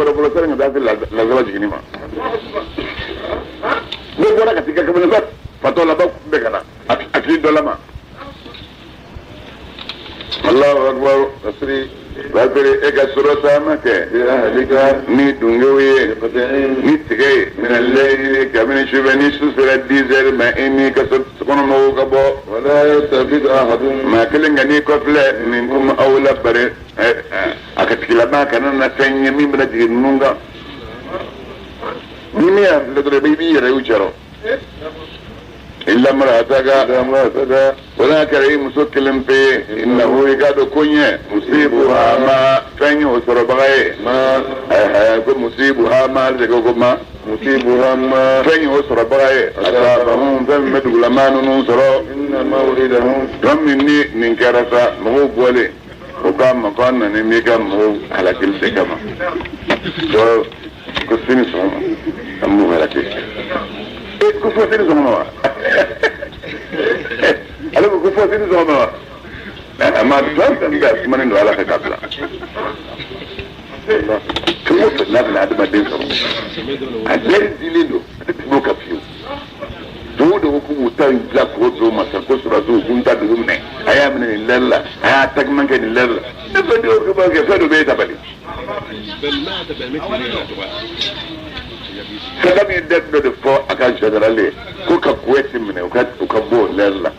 fɔlɔ fɔlɔ sani ka taa se lasaba jiginni ma. Ne bɔra ka t'i ka kamalenba fatɔ laban kunbɛn ka na a tigi dɔ lama. Allahu akbar Fasiri fasiri e ka sɔrɔ taama kɛ bi ahlika ni dungew ye biqit'in ni tigɛ ye mina layli kabini sufɛ ni su sera 10 heures ma e n'i ka sokɔnɔmɔgɔw ka bɔ. Wala yaltafit ahadun maa kelen kan'i kɔfilɛ minkum aw la bari a ka tigilama kana na fɛn ye min bɛna jigin ninnu kan. Ni min y'a filɛ dɔrɔn i b'i yɛrɛ y'u cɛrɔ. Illa imra'ataka illa imra'ataka o n'a kɛra i muso kelen pe ye innahu i k'a dɔn ko ɲɛ musibuha ma fɛn ye o sɔrɔbaga ye ma ko musibuha ma de ko ma musibuha ma fɛn ye o sɔrɔbaga ye asabahum fɛn min bɛ dugulamaa ninnu sɔrɔ inna maw'idahum don min ni nin kɛra sa mɔgɔw bɔlen o k'a ma ko an nana n'i ka mɔgɔw halakili de kama ko sini sɔgɔma an b'u halaki e ko fo sini sɔgɔma wa ale ko ko fo sini sɔgɔma wa a ma fɛn fɛn bɛ a sumanen don ala fɛ k'a bila fɛn o fɛn n'a bɛna adamaden sɔrɔ a bɛɛ dilen don a tɛ tɛmɛ o kan fiyewu dugu de ko k'u b'u ta in bila k'o don ma sa ko sɔrɔdasiw k'u ta dugu minɛ a y'a minɛ nin lɛri la a y'a takiman kɛ nin lɛri la ne fɛn de y'o kɛ fɛn dɔ bɛ e dabali Saddam ye date dɔ de fɔ a ka général ye ko ka Kuwait minɛ u ka bɔ o lɛri la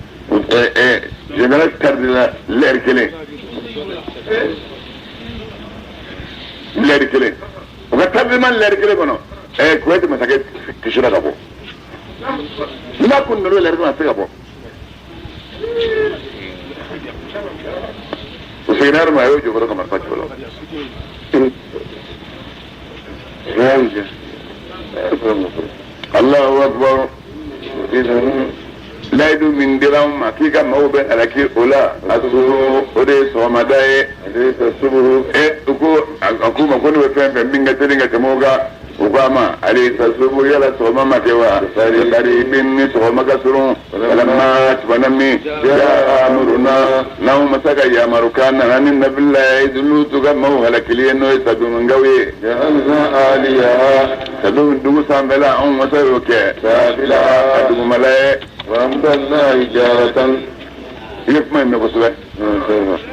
général tardera lɛri kelen lɛri kelen u ka tardement lɛri kelen kɔnɔ Kuwait masakɛ kisira ka bɔ n'a kun nana lɛri kɔnɔ a tɛ se ka bɔ o seginna yɔrɔ min a y'o jɔ kɔrɔ ka marifa ci o la. Allahu akbar layidu min dira anw ma k'i ka maaw bɛ halaki o la a subuhu o de ye sɔgɔmada ye u ko a k'u ma ko ne bɛ fɛn fɛn min ka teli ka tɛmɛ o kan u k'a ma alaysa subuhu yala sɔgɔma ma kɛ wa biqaribin ni sɔgɔma ka surun falamma tumana min jaa amruna n'anw masa ka yamarukan nana ni nabilayi lutu ka maaw halakili ye n'o ye sadumukaw ye ja'alna 'aliyaha sadum dugu sanfɛla anw masa y'o kɛ safilaha a dugumala ye wa amtarna hijaratan i ye kuma in mɛn kosɛbɛ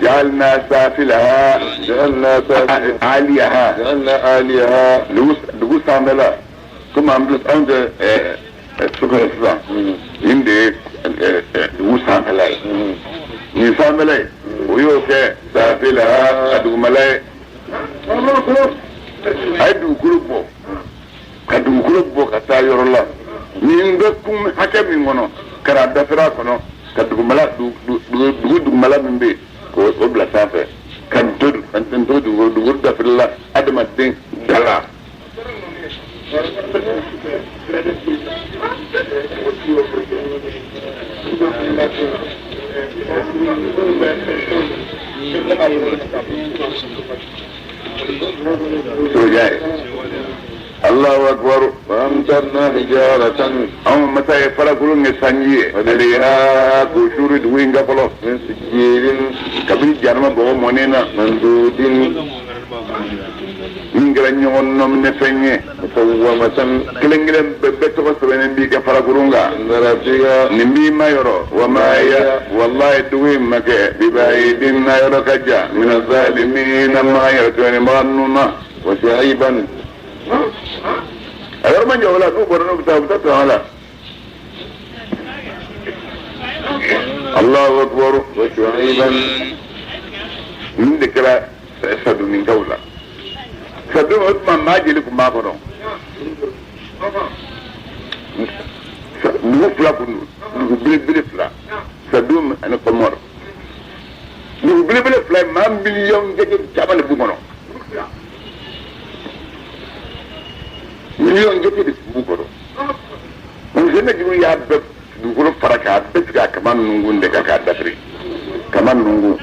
ja'alna safilaha ja'alna safilaha 'aliyaha ja'alna 'aliyaha dugu sanfɛla komi an bɛ anw tɛ so kɔnɔ sisan nin de ye dugu sanfɛla ye nin sanfɛla ye o y'o kɛ safilaha a dugumala ye a ye dugukolo bɔ ka dugukolo bɔ ka taa yɔrɔ la nin bɛ kun hakɛ min kɔnɔ ka na dafira kɔnɔ ka dugumala dugu dugumala min bɛ yen k'o bila sanfɛ ka nto dugu dugu dafirila adamaden da la. Allahu akbar wa amtarna hijaratan anw masa ye farakurun kɛ sanji ye alayha k'o suuru dugu in kan fɔlɔ min sijilin kabini jahanama bɔgɔ mɔnen na mandudin min kɛra ɲɔgɔn nɔminɛ fɛn ye musawwamatan kelen kelen bɛɛ tɔgɔ sɛbɛnnen b'i ka farakurun kan inda rabbika nin b'i ma yɔrɔ wa ma hiya wallahi dugu in ma kɛ bibaidin n'a yɔrɔ ka jan mina zalimina maa yɛrɛ tɔɲɔnibaga ninnu na wa shu'ayban a yɔrɔ man jan o la n'u bɔra n'u bɛ taa u bɛ taa tɔn la Allahu akbar wa shu'ayban nin de kɛra saduminkaw la sadum o tuma maa jeli tun b'a kɔnɔ dugu fila kun don dugu belebele fila sadum ani kɔmɔrɔ dugu belebele fila maa miliyɔn jate caman de b'u kɔnɔ miliyɔn jate de b'u kɔnɔ muso jugu y'a bɛɛ dugukolo fara k'a bɛɛ sigi a kama nungun de kan k'a dafiri kama nungun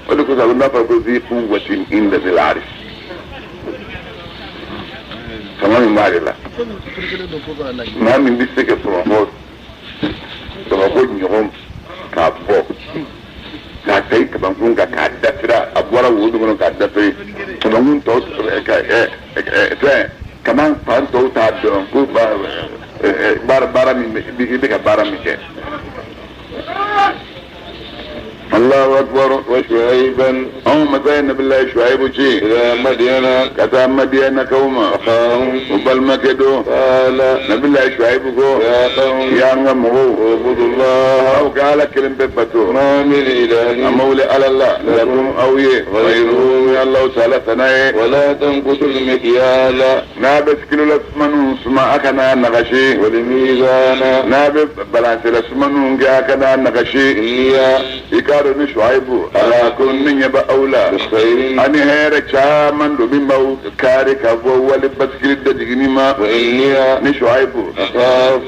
o de kosɔn a bɛ n'a fɔ ko zi quwwatin inda zil arsh fanga min b'ale la maa min bɛ se ka bamakɔ bamakɔ ɲɔgɔn k'a bɔ k'a ta i kabankun kan k'a dafira a bɔra wo min kɔnɔ k'a dafiri Kamankun tɔw fɛn kaman fan tɔw t'a dɔn ko baara baara min i bɛ ka baara min kɛ. Allahu akbar. Wa Shuayban. Anw masa ye nabilayi Shuayibu ci. Ila Madiyana. Ka taa Madiyanakaw ma. Akhahum. U balimakɛ don. Qala. Nabilayi Shuayibu ko. Ya qawmi. Ya an ka mɔgɔw. Ubudullah. Aw ka Ala kelen pe bato. Ma min ilahin. A ma wuli Ala la. Lakum aw ye. Ghayruhu Allahu taala tana ye. Wala tanqusul mikyala. N'a bɛ kilo la sumaniw suma a kana nagasi. Wal mizana. N'a bɛ balansi la sumaniw kɛ a kana nagasi. Inniya. I k'a dɔn ni Shuayibu arakum ne ɲɛ bɛ aw la ani hɛrɛ caman don min b'aw kari ka bɔ wale basigili dajiginni ma. Ni Shuayibu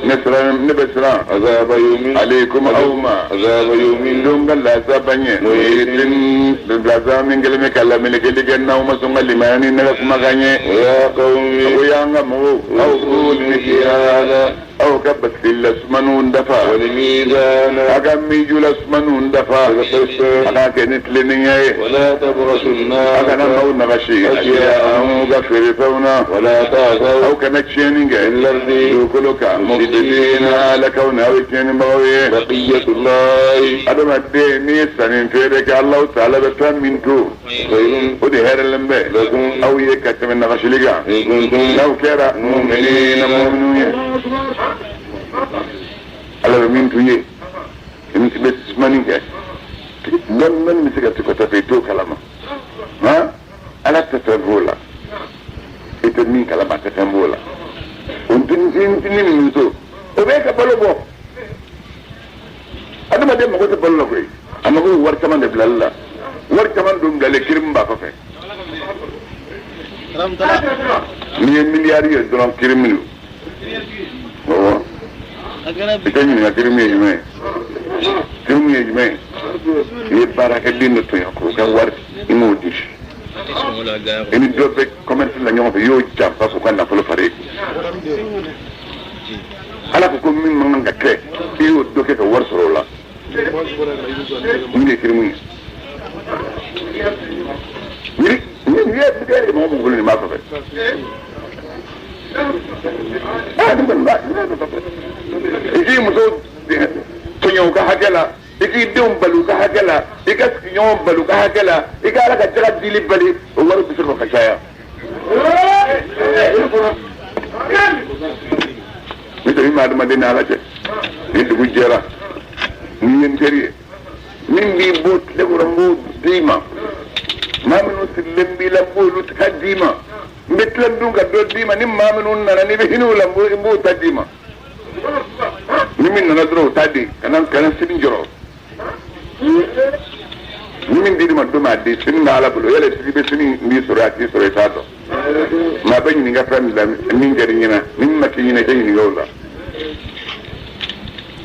ne siran ne bɛ siran aleykum aw ma don ka lazaba ɲɛ muhitin lazaba min kɛlen bɛ ka lamelekeli kɛ n'aw ma sɔn ka limaniya ni ne ka kumakan ye. A ko y'an ka mɔgɔw awful mikyala aw ka basigili la sumaniw dafa. A ka miju la sumaniw dafa. A k'a kɛ ni tilennenya ye. A kana maaw nagasi ashya'ahum ka feerefɛnw na. Aw kana tiɲɛni kɛ dugukolo kan. Mufsidina alakaw ni aw ye tiɲɛnibagaw ye. Adamaden n'i ye sanni feere kɛ Alahu taala bɛ fɛn min to o de hɛrɛlen bɛ aw ye ka tɛmɛ nagasili kan n'aw kɛra muminina muminu ye. Ala bɛ min t'u ye i bɛ sumani kɛ dɔɔni dɔɔni bɛ se ka to ka taa fɛ i t'o kalama han Ala tɛ fɛn f'o la i tɛ min kalama a tɛ fɛn f'o la o ntinin min to o b'e ka balo bɔ adamaden mago tɛ balo la koyi a mago bɛ wari caman de bilali la wari caman don bilalen kirimu b'a kɔfɛ n'i ye miliyari ye dɔrɔn kirimu don awɔ i tɛ ɲininka kirimu ye jumɛn ye kirimu ye jumɛn ye i ye baarakɛden dɔ tɔɲɔ k'o ka wari i m'o di i ni dɔ bɛ commerce la ɲɔgɔn fɛ i y'o janfa k'o ka nafolo fara i kun Ala ko ko min man kan ka kɛ i y'o dɔ kɛ ka wari sɔrɔ o la min de ye kirimu ye ni ni ye miliyari mɔgɔ min bolo nin b'a kɔfɛ aa nin kɔni b'a i k'i muso tɔɲɔ u ka hakɛ la i k'i denw bali u ka hakɛ la i ka sigiɲɔgɔnw bali u ka hakɛ la i ka Ala ka jaga dili bali o wari bɛ sɔrɔ ka caya n'o tɛ min bɛ adamaden ni Ala cɛ ni dugu jɛra n'i ye n teri ye min b'i bɔ tile kɔrɔ n b'o d'i ma maa minnu sirilen b'i la n b'olu ta d'i ma n bɛ tila dun ka dɔ d'i ma ni maa minnu nana n'i bɛ hinɛ u la n b'o ta d'i ma ni min nana dɔrɔn o ta di kana kana sini jɔrɔ ni min dir'i ma don min a di sini bɛ Ala bolo yala i bɛ sini min sɔrɔ a t'i sɔrɔ i t'a dɔn maa bɛ ɲininka fɛn min la min kɛra i ɲɛna ni min ma k'i ɲɛna i tɛ ɲininka o la.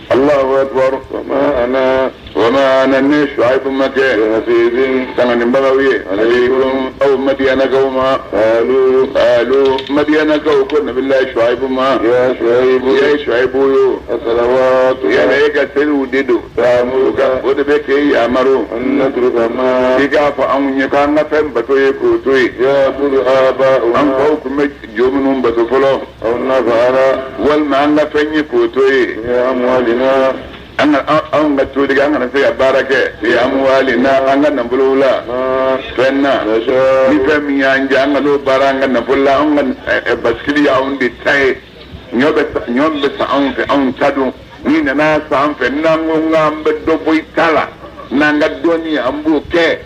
Allahu akbar. Wa ma ana. Wa ma ana ne Shuaibu ma kɛ. Bihafizin. Tanganibagaw ye. Alaykum aw Madiyanakaw ma. Qalu. Qalu Madiyanakaw ko nabilayi Shuaibu ma. Ya Shuaibu. Ya Shuaibu yo. Asalawatu. Yala e ka seliw de don. Ta'muruka. O de bɛ k'e yamaru. An natruka ma. I k'a fɔ anw ye k'an ka fɛn bato ye k'o to yen. Ya'budu aba'una. An faw tun bɛ jo minnu bato fɔlɔ. Aw naf'ala. Walima an ka fɛn ye k'o to yen. Fi amwalina. An ka anw ka toli an kana se ka baara kɛ fi amwalina an ka nafolow la. Fɛn na. Ni fɛn min y'an diya an ka n'o baara an ka nafolo la anw ka basikili y'anw de ta ye. Ɲɔ bɛ san anw fɛ anw ta don. N'i nana san an fɛ n'an ko k'an bɛ dɔ bɔ i ta la n'an ka dɔnni ye an b'o kɛ.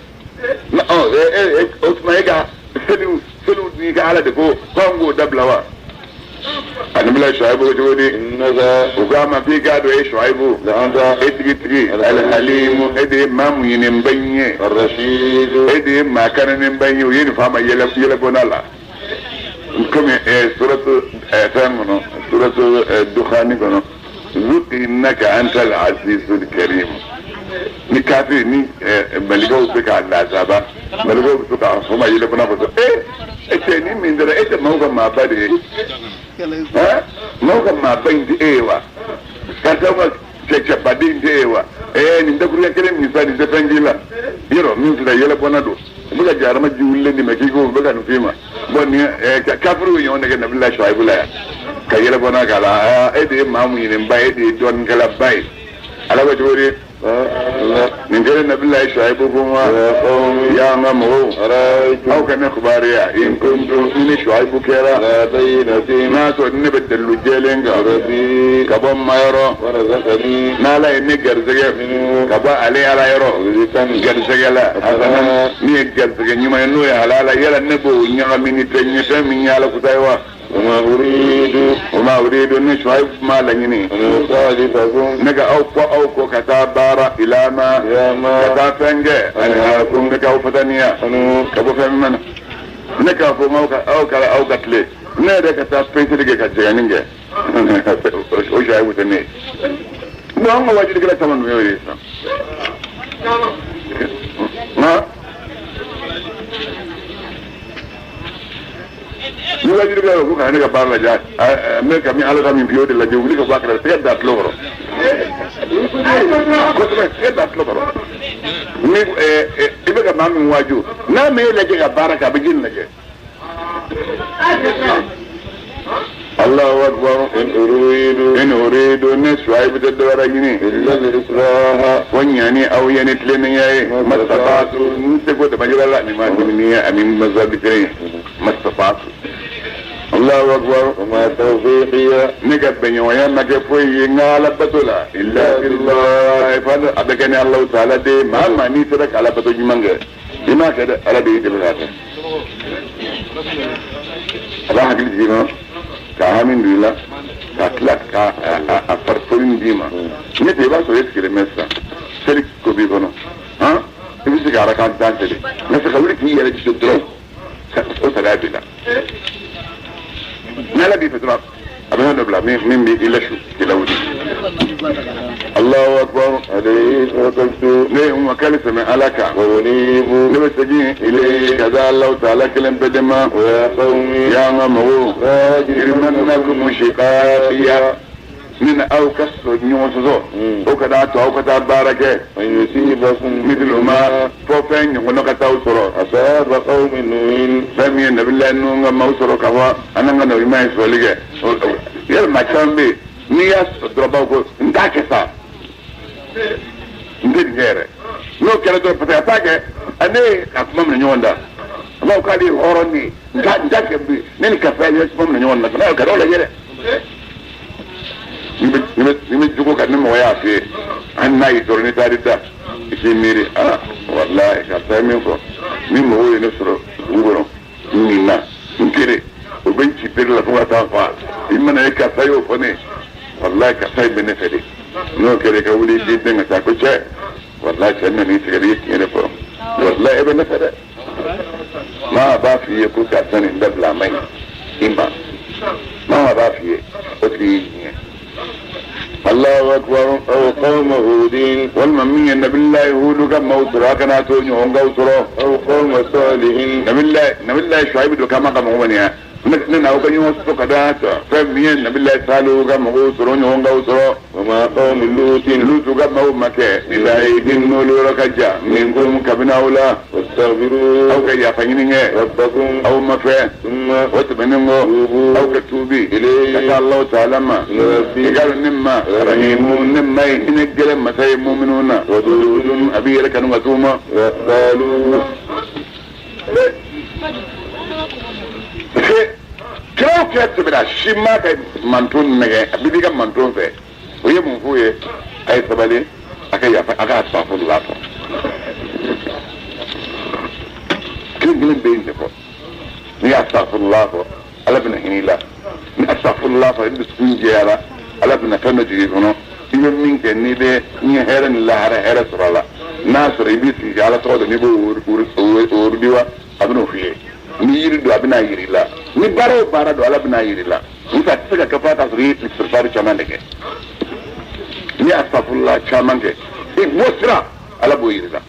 O tuma e ka seliw seliw n'i ka Ala de ko k'an k'o dabila wa? A nabila Shuaibu ko cogo di? Innaka. U k'a ma k'i k'a dɔn e Shuaibu. La anta. E tigi tigi alhalimu e de ye maa muɲunenba in ye. Arrashidu. E de ye maa kananenba in ye u ye nin fɔ a ma yɛlɛ yɛlɛbɔnda la. Komi suratu fɛn kɔnɔ suratu Dukhani kɔnɔ zuq innaka antal azizul karim ni kafiri ni malikaw bɛ k'a lazaba malikaw bɛ to k'a fɔ ma yɛlɛbɔnda kɔsɔ e cɛ ni min dara e tɛ maaw ka maaba de ye han maaw ka maaba in tɛ e ye wa karisa ka cɛcɛbaden tɛ e ye wa nin dakuruɲɛ kelen min sa nin tɛ fɛn k'i la yɔrɔ min filɛ yɛlɛbɔnna don u bɛ ka jarama ji wulilen d'i ma k'i k'o bɛ Bon ni kafiru ye ɲɔgɔn nɛgɛ Nabila Shuaibu la yan ka yɛlɛ bɔ n'a k'a la e de ye maa muɲunen ba ye e de ye dɔnnikɛla ba ye ala ko cogo di nin kɛlen Nabila Shuaibu ko ma ya an ka mɔgɔw aw ka ne kibaruya in kuntu ni Shuaibu kɛra n'a sɔrɔ ne bɛ dalilu jɛlen kan ka bɔ n ma yɔrɔ n'ala ye ne garisɛgɛ ka bɔ ale ala yɔrɔ garisɛgɛ la min ye garisɛgɛ ɲuman ye n'o ye halala yala ne b'o ɲagami ni fɛn ye fɛn min ye ala kuta ye wa وما أريد أن شعيب ما لنيني ne ka aw kɔ aw kɔ ka taa baara ila ma ka taa fɛn kɛ anhaakum ne k'aw fataniya ka bɔ fɛn min na ne k'a fɔ aw ka aw ka tile ne yɛrɛ ka taa peseli kɛ ka jɛgɛni kɛ o Shuaibu tɛ ne ye bon an ka wajulikɛla caman dun y'o ye sisan nka ni wajulikɛla ko ka ne ka baara lajɛ n bɛ ka min ala ka min f'i ye o de lajɛ wuli ka bɔ a kɛrɛfɛ tɛgɛ da tulo kɔrɔ kosɛbɛ tɛgɛ da tulo kɔrɔ ni i bɛ ka maa min waaju n'a ma e lajɛ ka baara kɛ a bɛ jini lajɛ Allahu akbar in uridu ne Shuaibu tɛ dɔwɛrɛ ɲini illa al-islaha ko ɲani aw ye ni tilennenya ye mastata'tu n seko damajira la ni ma dimini ani mazabi kelen ye mastata'tu Allahu akbar wa ma tawfiqiya ne ka bɛnɲɔgɔnya ma kɛ foyi ye n ka ala bato la illa billah fa a bɛ kɛ ni Allahu ta'ala de maa maa n'i sera ka ala bato ɲuman kɛ i m'a kɛ dɛ ala de y'i dɛmɛ k'a kɛ a b'a hakili jigin ma ka hami don i la ka tila ka a farifoni d'i ma ne tɛ i b'a sɔrɔ e sigilen bɛ sisan seli ko b'i kɔnɔ han i bɛ se ka arakan tan seli nka ka wuli k'i yɛrɛ jɔ dɔrɔn o sariya b'i la ni ala b'i fɛ dɔrɔn a bɛ fɛn dɔ bila min b'i lasu k'i lawuli Allahu akbar alayhi tawakkaltu ne ye n wakali sɛmɛ ala kan wa unibu ne bɛ segin ilayhi ka taa Allahu ta'ala kelen pe de ma wa ya qawmi ya an ka mɔgɔw la yajrimannakum shiqaqiya ne ni aw ka sɔrɔ ɲɔgɔn sɔsɔ o ka taa to aw ka taa baara kɛ an yusibakum mithlu ma fɔ fɛn ɲɔgɔnna ka taa aw sɔrɔ asaba qawmi nuhin fɛn min ye Nabilayi Nuhu ka maaw sɔrɔ ka fɔ an n'an ka nabi ɲuman ye sɔsɔli kɛ yali maa caman bɛ yen n'i y'a sɔrɔ dɔrɔn b'aw ko n t'a kɛ sa n tɛ nin kɛ yɛrɛ n'o kɛra dɔrɔn parce que a t'a kɛ ne ye ka kuma minɛ ɲɔgɔn da a b'a fɔ k'ale ye hɔrɔn de ye n t'a kɛ bi ne ni karisa ye kuma minɛ ɲɔgɔn na kana ka dɔw lajɛ dɛ ni bɛ jogo kan ni mɔgɔ y'a f'i ye hali n'a y'i tɔɔrɔ n'i taar'i da i k'i miiri aa walayi karisa ye min fɔ ni mɔgɔw ye ne sɔrɔ dugu kɔnɔ n nin na n kere o bɛ n ci bere la fo ka taa fa i mana ye karisa y'o fɔ ne walayi karisa in bɛ ne fɛ de n'o kɛra i ka wuli i den ka taa ko cɛ walayi cɛ nana i tigɛ i ye tiɲɛ de fɔ walayi e bɛ ne fɛ dɛ maa b'a f'i ye ko karisa nin dabila a man ɲi i ma maa b'a f'i ye o tigi y'i diɲɛ Allahu akbar aw qawma hudin walima min ye Nabilayi Hudu ka maaw sɔrɔ a kana to ɲɔgɔn k'aw sɔrɔ aw qawma salihin Nabilayi Shuaibu don k'a ma ka mɔgɔ ŋaniya ne n'aw ka ɲɔgɔn sɔsɔ ka da fɛn min ye Nabilayi Salihu ka mɔgɔw sɔrɔ ɲɔgɔn k'aw sɔrɔ wa ma qawmi lutin Lutu ka maaw ma kɛ bibaidin n'olu yɔrɔ ka jan minkum kabini aw la wastaghfiru aw ka yafa ɲini kɛ rabbakum aw ma fɛ thumma o tɛmɛnen kɔ tubu aw ka tuubi ilayhi ka taa Alahu taala ma inna rabbi i ka dɔn ne ma rahimu ne ma ye hinɛ gɛlɛn masa ye muminu na wadudun a b'i yɛrɛ kanu ka t'u ma qalu parce que kira o kira tɛmɛna si ma ka manton nɛgɛ a bɛ ka manton fɛ o ye mun f'u ye a ye sabali a ka yafa a ka astafurula fɔ kelen kelen bɛ yen de fɔ n'i ye astafurula fɔ ala bɛna hinɛ i la ni astafurula fɔ i dusukun jɛyara ala bɛna fɛn dɔ jigin i kɔnɔ i bɛ min kɛ n'i bɛ n'i ye hɛrɛ ni lahara hɛrɛ sɔrɔ a la n'a sɔrɔ i b'i sigi ka ala tɔgɔ dɔn n'i b'o wurudi wa a bɛn'o f'i ye ni yiri don a bɛna yiri la ni baara o baara don ala bɛna yiri la n'o tɛ a tɛ se ka kɛ f'a ka sɔrɔ i ye istirifari caman de kɛ n'i ye astafurula caman kɛ i b'o sira ala b'o yiri la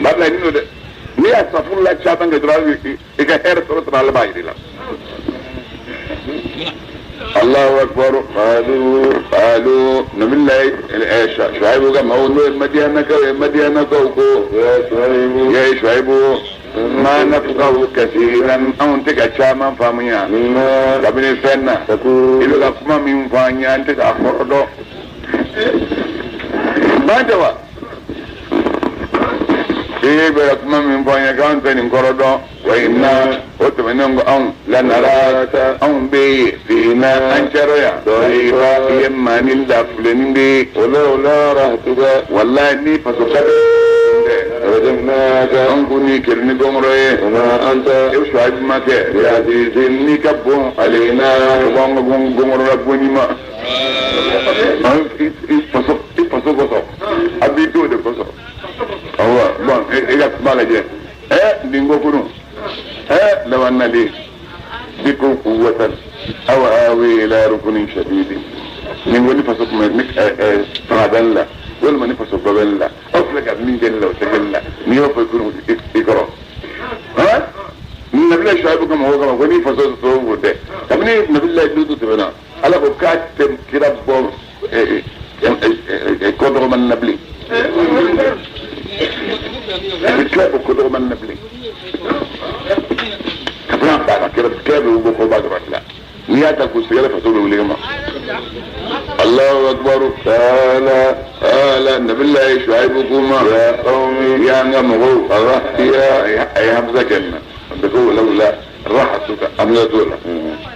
babila nin don dɛ n'i ye astafurula caman kɛ dɔrɔn i ka hɛrɛ sɔrɔ sɔrɔ ala b'a yiri la. Allahu akbar. قالوا Qalu nabillahi Shuaibu ka maaw n'o ye Madiyanakaw ye, Madiyanakaw ko يا شعيب ya Shuaibu, ma nafqahu kasiran, anw tɛ ka caman faamuya مما kabini fɛn na i تقول bɛ ka kuma min fɔ an ye, an tɛ k'a kɔrɔ dɔn. Ban tɛ wa? I bɛ ka kuma min fɔ an ye k'an tɛ nin kɔrɔ dɔn. Wa inna, o tɛmɛnen kɔ, anw lanaraka, anw bɛ yen fina, an cɛrɔ yan da'ifa, i ye maa ni lafilenin de ye. ولولا رهتك Walayi ni faso ka tɛ رجمناك an kun ni kiri ni gɔngɔrɔ ye. وما أنت E Shuaibu ma kɛ بعزيز n'i ka bon alena ka bɔ an ka gɔngɔrɔ la bonni ma. An i faso kosɔn, a b'i to o de kosɔn. Awɔ, bon, e ka kuma lajɛ. Nin ko kunun law anna li bikum quwwatan aw awi ila rukunin shadidi. Nin ko ni faso kuma ni fanga bɛ n la walima ni faso ba bɛ n la, aw filɛ ka min kɛ ne la, o tɛ kɛ ne la. N'i y'o fɔ i kunun i kɔrɔ han nabila Shuaibu ka mɔgɔw kama ko ni faso sɔrɔ o tɛ. Kabini nabila Lutu tɛmɛna, Ala ko k'a tɛ kira bɔ kɔdɔgɔman na bilen, a bɛ tila bɔ kɔdɔgɔman na bilen. Kabini a banna, kira bɛ bɔ kɔba dɔrɔn la. N'i y'a ta k'u sɛgɛrɛ, faso bɛ wuli ka ma. Allahu akbar. قال Ala nabila Shuaibu kuma يا قوم ya an ka mɔgɔw أرهطي a ye hamza kɛ nin na a bɛ ko walawla rahatuka hamza t'o la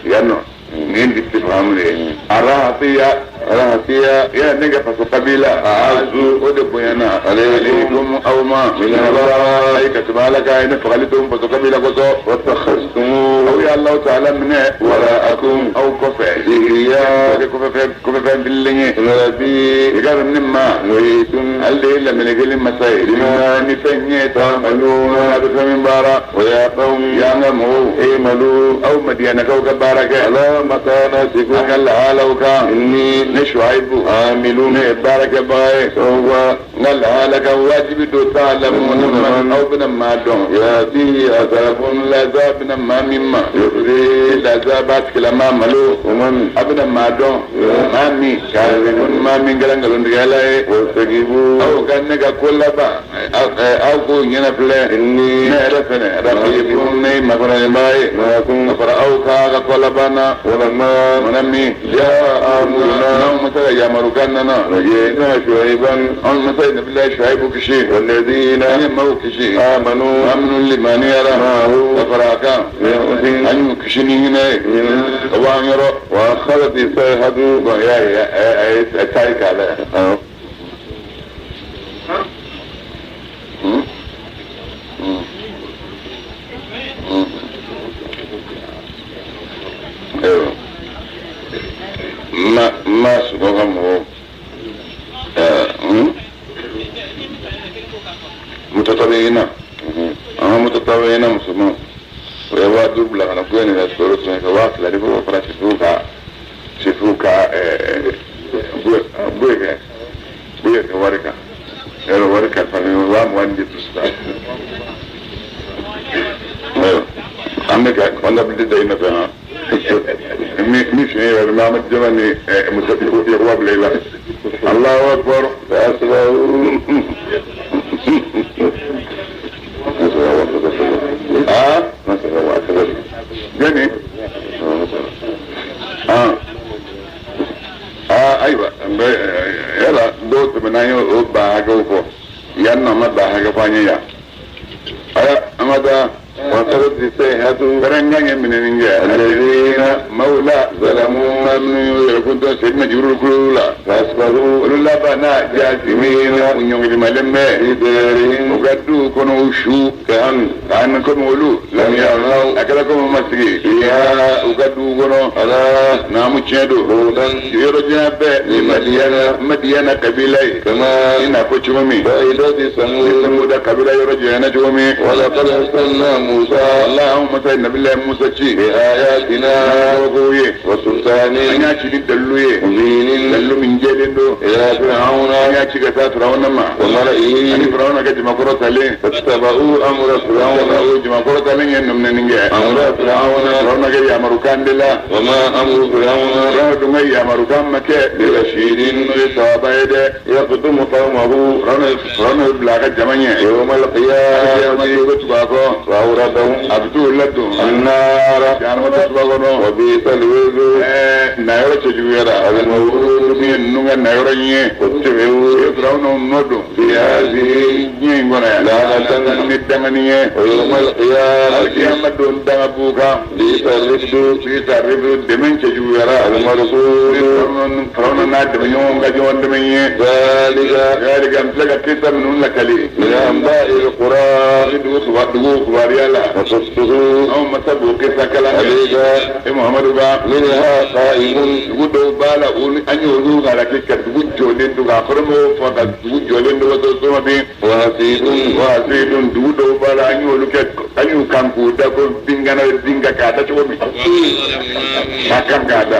yan nɔ. Nin istifham de ye arahatiya. رهطي Ya ne ka faso kabila a'azu, o de bonyana alaykum aw ma من الله ay ka tɛmɛ Ala kan, ye ne fagali to n faso kabila kosɔn. واتخذتموه Aw ye Alahu taala minɛ وراءكم aw kɔfɛ ذخريا kɛ kɔfɛ fɛn fililen ye. إن ربي I ka dɔn ne ma محيط ale de ye laminɛkɛli masa ye ni fɛn ye تعملون a bɛ fɛn min baara. ويا قوم Y'an ka mɔgɔw اعملوا aw Madiyanakaw ka baara kɛ على a مكانتكم ka lahalaw kan. إني Ne Shuaibu عامل ne ye baarakɛbaga ye. سوف N ka lahala kan wajibi do ta'lamuna, aw bɛna maa dɔn. يأتيه عذاب Laza bɛna maa min ma يخزيه laza b'a tigilama malo. ومن A bɛna maa dɔn maa min maa min kɛra nkalontigɛla ye. وارتقبوا Aw ka ne ka ko laban, aw k'o ɲɛna filɛ. إني Ne yɛrɛ fɛnɛ raqibun, ne ye makɔnɔnibaa ye معكم ka fara aw ka ko laban na. ولما Mana min جاء أمرنا n'anw masa ka yamarukan nana نجينا شعيبا anw masa ye nabila Shuaibu kisi والذين an ye maaw kisi آمنوا maa minnu limaniyara معه ka fara a kan, بمحسن an y'u kisi ni hinɛ ye ka bɔ an yɔrɔ. وأخذت الصيحة Bon, y'a ye a ye tayi k'a la yan. Hmm? Hmm. Hmm. Ayiwa, ma ma sunɔgɔ ka mɔgɔw ɛɛ mutatabiina, an ka mutatabiina musomanw, o ye 5000 bila ka na ko nin ka sɔrɔ tun ka 2000 di ko fara sifuw ka buye kɛ buye kɛ wari kan yɔrɔ wari kalifa ni 20,000 di sisan. Ayiwa, an bɛ ka comptabilité da i nɔfɛ han mi fiɲɛ yɛrɛ bɛ Amadu Jama ni Musa Yakuba bila i la. Allahu akbar. فأصبحوا Ah, jɔnni? Ah ah, ayiwa, n bɛ yala dɔw tɛmɛna an ye o ba hakɛw fɔ yan nɔ, an ma ba hakɛ fɔ an ye yan. Aya, an ka taa. وأخذت الصيحة Pɛrɛnkan ye minɛni kɛ الذين mawla zalamu, maa minnu y'u yɛrɛ kun tɔ Seydina Jibril kulo la. فأصبحوا Olu laban n'a jasimina, u ɲɔngilimalen bɛ في دارهم u ka duw kɔnɔ u su كأن k'an komi olu لم يغنوا a kɛra komi ma sigi فيها u ka duw kɔnɔ. ألا Naamu, tiɲɛ don. بعدا Yɔrɔ jan bɛɛ لمدين Madiyana kabila ye كما i n'a fɔ cogo min بعدت ثمود Samuda kabila yɔrɔ janyana cogo min. ولقد أرسلنا موسى موسى Allah anw masa ye Nabilayi Musa ci بآياتنا kabakow ye وسلطان an y'a ci ni dalilu ye مبين dalilu min jɛlen don إلى فرعون an y'a ci ka taa Firawuna ma ani وملئه Firawuna ka jamakɔrɔ talen فاتبعوا أمر فرعون o jamakɔrɔ talen ye nɔminɛni kɛ أمر فرعون Firawuna ka yamarukan de la وما أمر فرعون Firawuna dun ka yamarukan ma kɛ برشيد n'o ye sawaba ye dɛ يقدم قومه Firawuna bɛ bila a ka jama ɲɛ يوم Alkiyama القيامة don bɛ tugu a kɔ وأوردهم a bɛ t'u ladon النار jahanama tasuma kɔnɔ وبئس الورد ɛɛ nayɔrɔ cɛjuguyara المورود min ye ninnu ka nayɔrɔ in ye واتبعوا u ye Firawuna nɔ don في هذه diɲɛ in kɔnɔ yan لعنة ni dangani ye ويوم القيامة Alkiyama don danga b'u kan بئس الرفد bisa ribu dɛmɛ cɛjuguyara المرفود Firawuna n'a dɛmɛɲɔgɔnw ka ɲɔgɔn dɛmɛ ye ذلك ذلك an filɛ ka kisa minnu lakali من أنباء القرى ni dugu kiba dugu kibaruya la نقصه anw masa b'o kisa kalan kɛ عليك e Muhamadu ka منها قائم dugu dɔw b'a la olu an y'olu halaki ka dugu jɔlen to k'a kɔrɔmɔgɔw fɔ ka dugu jɔlen to ka to soma bin وحسيد wa dun dugu dɔw b'a la an y'olu kɛ an y'u kan k'u da ko binkana bɛ bin kan k'a da cogo min k'a kan k'a da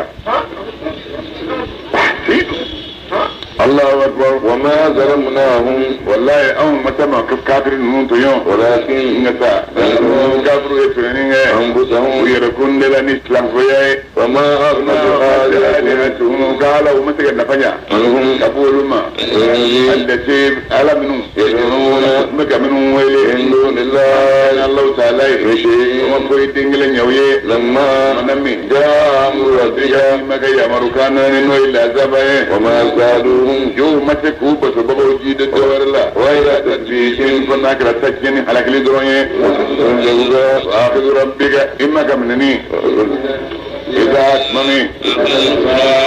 Allahu akbar وما ظلمناهم wallahi anw masa ma ko kafiri ninnu tɔɲɔ ولكن n ka taa kafiru ye tɔɲɔni kɛ u أنفسهم yɛrɛ kun de la ni silamɛya ye وما أغنت آلهتهم ka ala u ma se ka nafa ɲa عنهم ka bɔ olu ma alati ala minnu يدعون n bɛ ka minnu wele من دون الله Allahu taala ye من شيء o ma foyi den kelen ɲɛ u ye لما mana min جاء أمر ربك i ma ka yamarukan na ni n'o ye lazaba ye وما زادوهم jow ma se k'u basobagaw ji de dɔ wɛrɛ la غير تدبير fo n'a kɛra ta tiɲɛ ni halakili dɔrɔn ye akhidu rabbika i ma ka minɛni i ka tuma min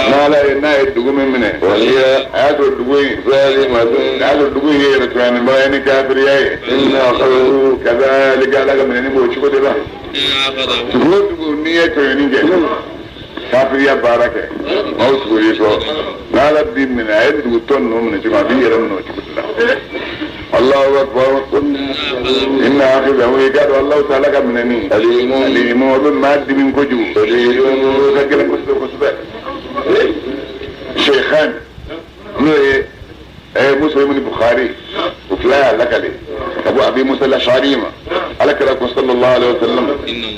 n'ala ye n'a ye dugu min minɛ وهي a y'a sɔrɔ dugu in ظالمة a y'a sɔrɔ dugu in ye yɛrɛ tɔɲɔniba ye ni kafiriya ye إن أخذه kazalika ala ka minɛni b'o cogo de la dugu o dugu n'i ye tɔɲɔni kɛ kafiriya baara kɛ maaw tugu y'i kɔ n'ala b'i minɛ a ye dugu tɔ ninnu minɛ cogo min a b'i yɛrɛ minɛ o cogo de la Allahu akbar inna akhidahu i k'a dɔn Allahu taala ka minɛni أليم alimu o bɛ maa dimi kojugu شديد o ka gɛlɛn kosɛbɛ kosɛbɛ Sheikhan n'o ye Muslim ni Bukhari o fila y'a lakale ka bɔ Abi Musa al-Ash'ari ma ala kira ko sallallahu alaihi wa sallam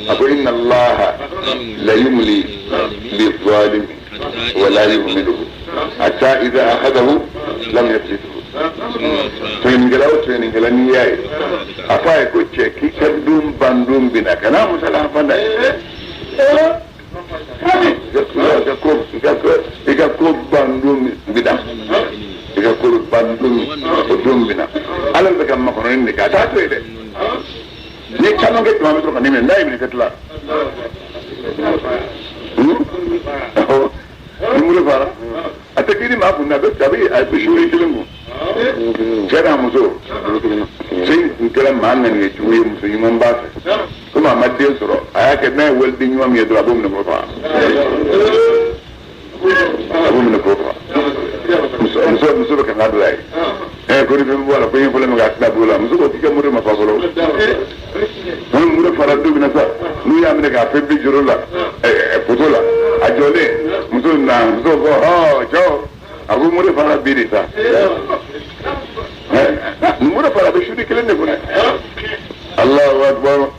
a ko inna Allaha la yumli lizalimi wa la yuhmiluhu hatta idha akhadahu lam yaflithu tɔɲɔnikɛla o tɔɲɔnikɛla n'i y'a ye a fɔ a ye ko cɛ k'i ka don ban don bɛ na ka n'a musala fan dɛ i ka ko ban don bɛ na i ka ko ban don o don bɛ na ala bɛ ka makɔnɔni de kɛ a t'a to yen dɛ ni caman kɛ tuma bɛ sɔrɔ ka nin minɛ n'a ye minɛ ka tila ni muru fara a tɛ kiri maa kun na a bɛ a bɛ suri kelen kun cɛ n'a muso cɛ in kun kɛra maa ŋaniya jugu ye muso ɲuman b'a fɛ komi a ma den sɔrɔ a y'a kɛ n'a ye waliden ɲuman min ye dɔrɔn a b'o minɛ k'o faga a b'o minɛ k'o faga muso bɛ kanga dɔ ye ko ni fɛn bɔ a la ko n ye fɔlɔ min kɛ a tɛna b'o la muso ko k'i ka muru ma fa fɔlɔ n'u muru fara don min na sa n'u y'a minɛ k'a fɛn bi juru la poto la a jɔlen muso na muso ko hɔ jɔ a ko muru fara bi de sa muru fara bɛ sudi kelen de kunna Allahu akbar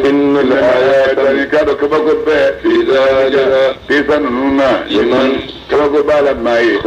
إن الآيات i k'a dɔn kabako bɛɛ في ذلك kisa ninnu na لمن kabako b'a la maa ye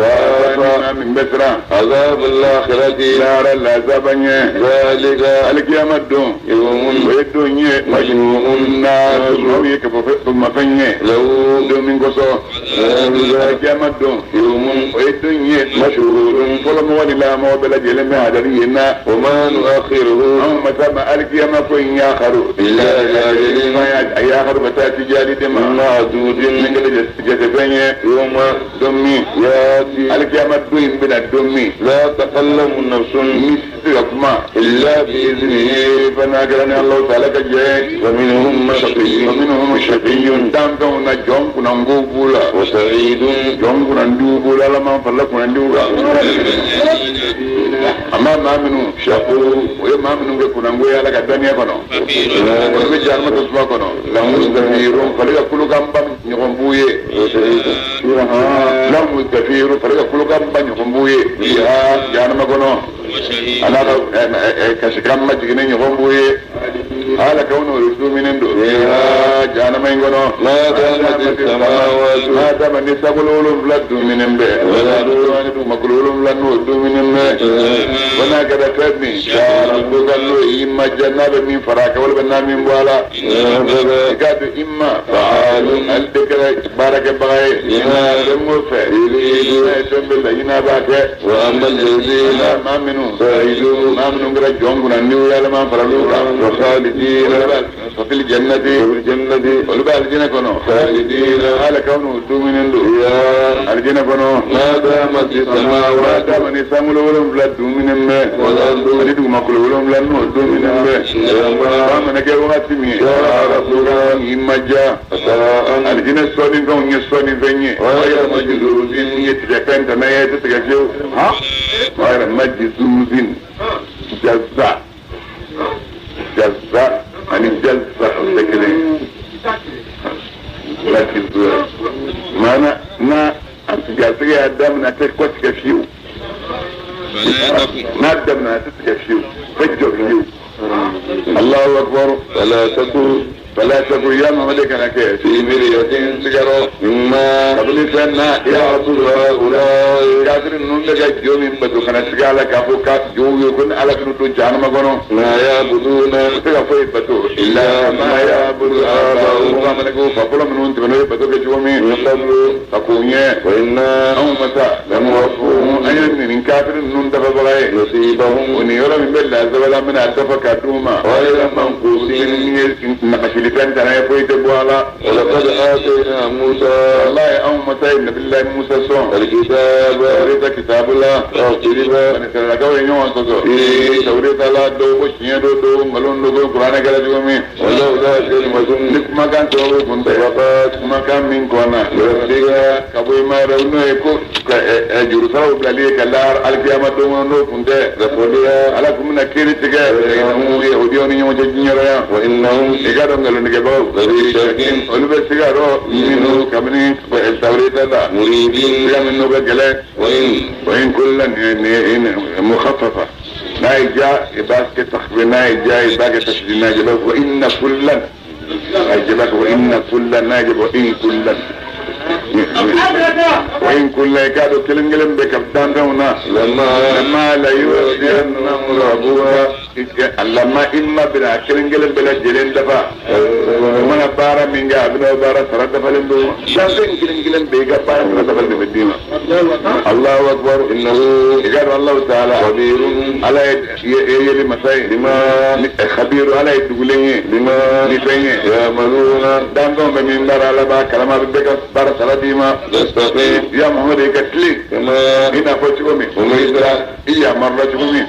maa min bɛ siran عذاب الآخرة lahara lazaba ɲɛ ذلك alikiyama don يوم o ye don ye مجموع na الناس maaw ye kabafɛn ye له don min kosɔn ذلك alikiyama don يوم o ye don ye مشهور fɔlɔmɔgɔ ni lamɔgɔ bɛɛ lajɛlen bɛ hadari yen na وما نؤخره anw masa ma alikiyama ko in y'a karo إلا لأجل a y'a karo ka taa tijali de ma معدود min kɛra jatefɛn ye يوم don min يأتي alikiyama don in bɛna don min لا تكلم نفس ni se ka kuma إلا بإذنه fana kɛra ni Alahu taala ka jɛ ye ومنهم شقي ومنهم شقي danfɛnw na jɔn kunnango b'u la وسعيد jɔn kunnandiw b'u la ala m'an farila kunnandiw kan Amma maa minnu shaqu o ye maa minnu kɛ kunnango ye Ala ka dɔnniya kɔnɔ olu bɛ jahanama tasuma kɔnɔ lahum zafirun fali ka kulokanba ɲɔgɔn b'u ye lahum zafirun fali ka kulokanba ɲɔgɔn b'u ye fiha jahanama kɔnɔ ala ka kasikan majiginnen ɲɔgɔn b'u ye ala kaw n'olu duminen don fiha jahanama in kɔnɔ ma dama ni sankolo wolonwula duminen bɛ ani dugumakolo wolonwula n'o duminen bɛ ko n'a kɛra fɛn min ko n'o y'i ma diya n'a bɛ min fara a kan walima n'a min bɔ a la i k'a dɔn i ma ale de kɛra baarakɛbaga ye fɛn o fɛn n'a ye fɛn bɛɛ laɲini a b'a kɛ maa minnu kɛra jɔn kunna n'u y'Ala fara l'u kan fil jannati olu bɛ alijinɛ kɔnɔ ala kaw n'u duminen don alijinɛ kɔnɔ ma dama ni sankolo wolonwula duminen bɛ ani dugumakolo wolonwula n'o duminen bɛ ba mana kɛ wagati min ye i ma diya alijinɛ sɔnni fɛnw ye sɔnni fɛn ye majizuzin ye tigɛ fɛn tɛmɛ ye tɛ tigɛ fiyewu majizuzin jaza jaza ani jaza o tɛ kelen ye majizuzin maana n'a a tigɛ y'a daminɛ a tɛ kɔ tigɛ fiyewu n'a daminɛ a tɛ tigɛ fiyewu tɛ jɔ fiyewu Allahu akbar fala taku ya Muhammad kana kɛ fi miryatin sigaro mimma kabini fɛn na ya'budu ha'ula'i kafiri ninnu bɛ ka jo min bato kana siga a la k'a fɔ ka jow ye ko ni Ala bɛn'u don jahanama kɔnɔ ma ya'buduna u tɛ ka foyi bato illa ma ya'budu aba'uhum k'a mana kɛ u fa fɔlɔ minnu tɛmɛna u ye bato kɛ cogo min min qablu ka k'u ɲɛ wa inna anw ma taa lamuwaffuhum an ye nin kafiri ninnu dafabaga ye nasibahum o ni yɔrɔ min bɛ lazaba la an bɛna a dafa k'a d'u ma ghayra manqusin min ye nakasilifɛn tana ye foyi tɛ bɔ a la wa laqad atayna Musa wallahi anw masa ye nabilayi Musa sɔn al-kitaba tawureta kitabu la fakhtulifa ani siralakaw ye ɲɔgɔn sɔsɔ fihi tawureta la dɔw ko tiɲɛ don dɔw ko nkalon don ko kuranɛ kɛra cogo min wa lawla ni kalimatun kumakan sababu kun tɛ sabaqat kumakan min kɔnna min rabbika ka bɔ i ma yɛrɛ n'o ye ko jurusaraw bilali ye ka la alikiyama don kɔnɔ n'o kun tɛ laqudiya Ala kun bɛna kiiri tigɛ yahudiyaw ni ɲɔgɔn cɛ diɲɛ yan wa innahum i ka dɔn nkalontigɛbagaw lafi shakkin olu bɛ siga rɔ minnu kabini tawureta la muribin siga min n'o ka gɛlɛn wa in wa in kulla mukhaffafa n'a ye ja i b'a kɛ takhfif n'a ye ja i b'a kɛ tashdid n'a ye ja wa inna kullan n'a ye ja wa inna kullan n'a ye ja wa in kullan wa in kullan i k'a dɔn kelen kelen bɛ ka danfɛnw na lamma lamma la yuwaffiyannahum rabbuka lamma i ma bɛna a kelen kelen bɛɛ lajɛlen dafa o mana baara min kɛ a bɛna o baara sara dafalen d'o ma danfɛn kelen kelen bɛɛ i ka baara sara dafalen de bɛ d'i ma Allahu akbar innahu i k'a dɔn Allahu taala khabirun Ala ye yeli masa ye bima khabiru Ala ye dugulen ye bima ni fɛn ye ya'maluna danfɛnw bɛ min baara Ala b'a kalama a bɛ bɛɛ ka baara sara d'i ma fastaqim ya Muhammad i ka tilen kama i n'a fɔ cogo min umirta i yamarula cogo min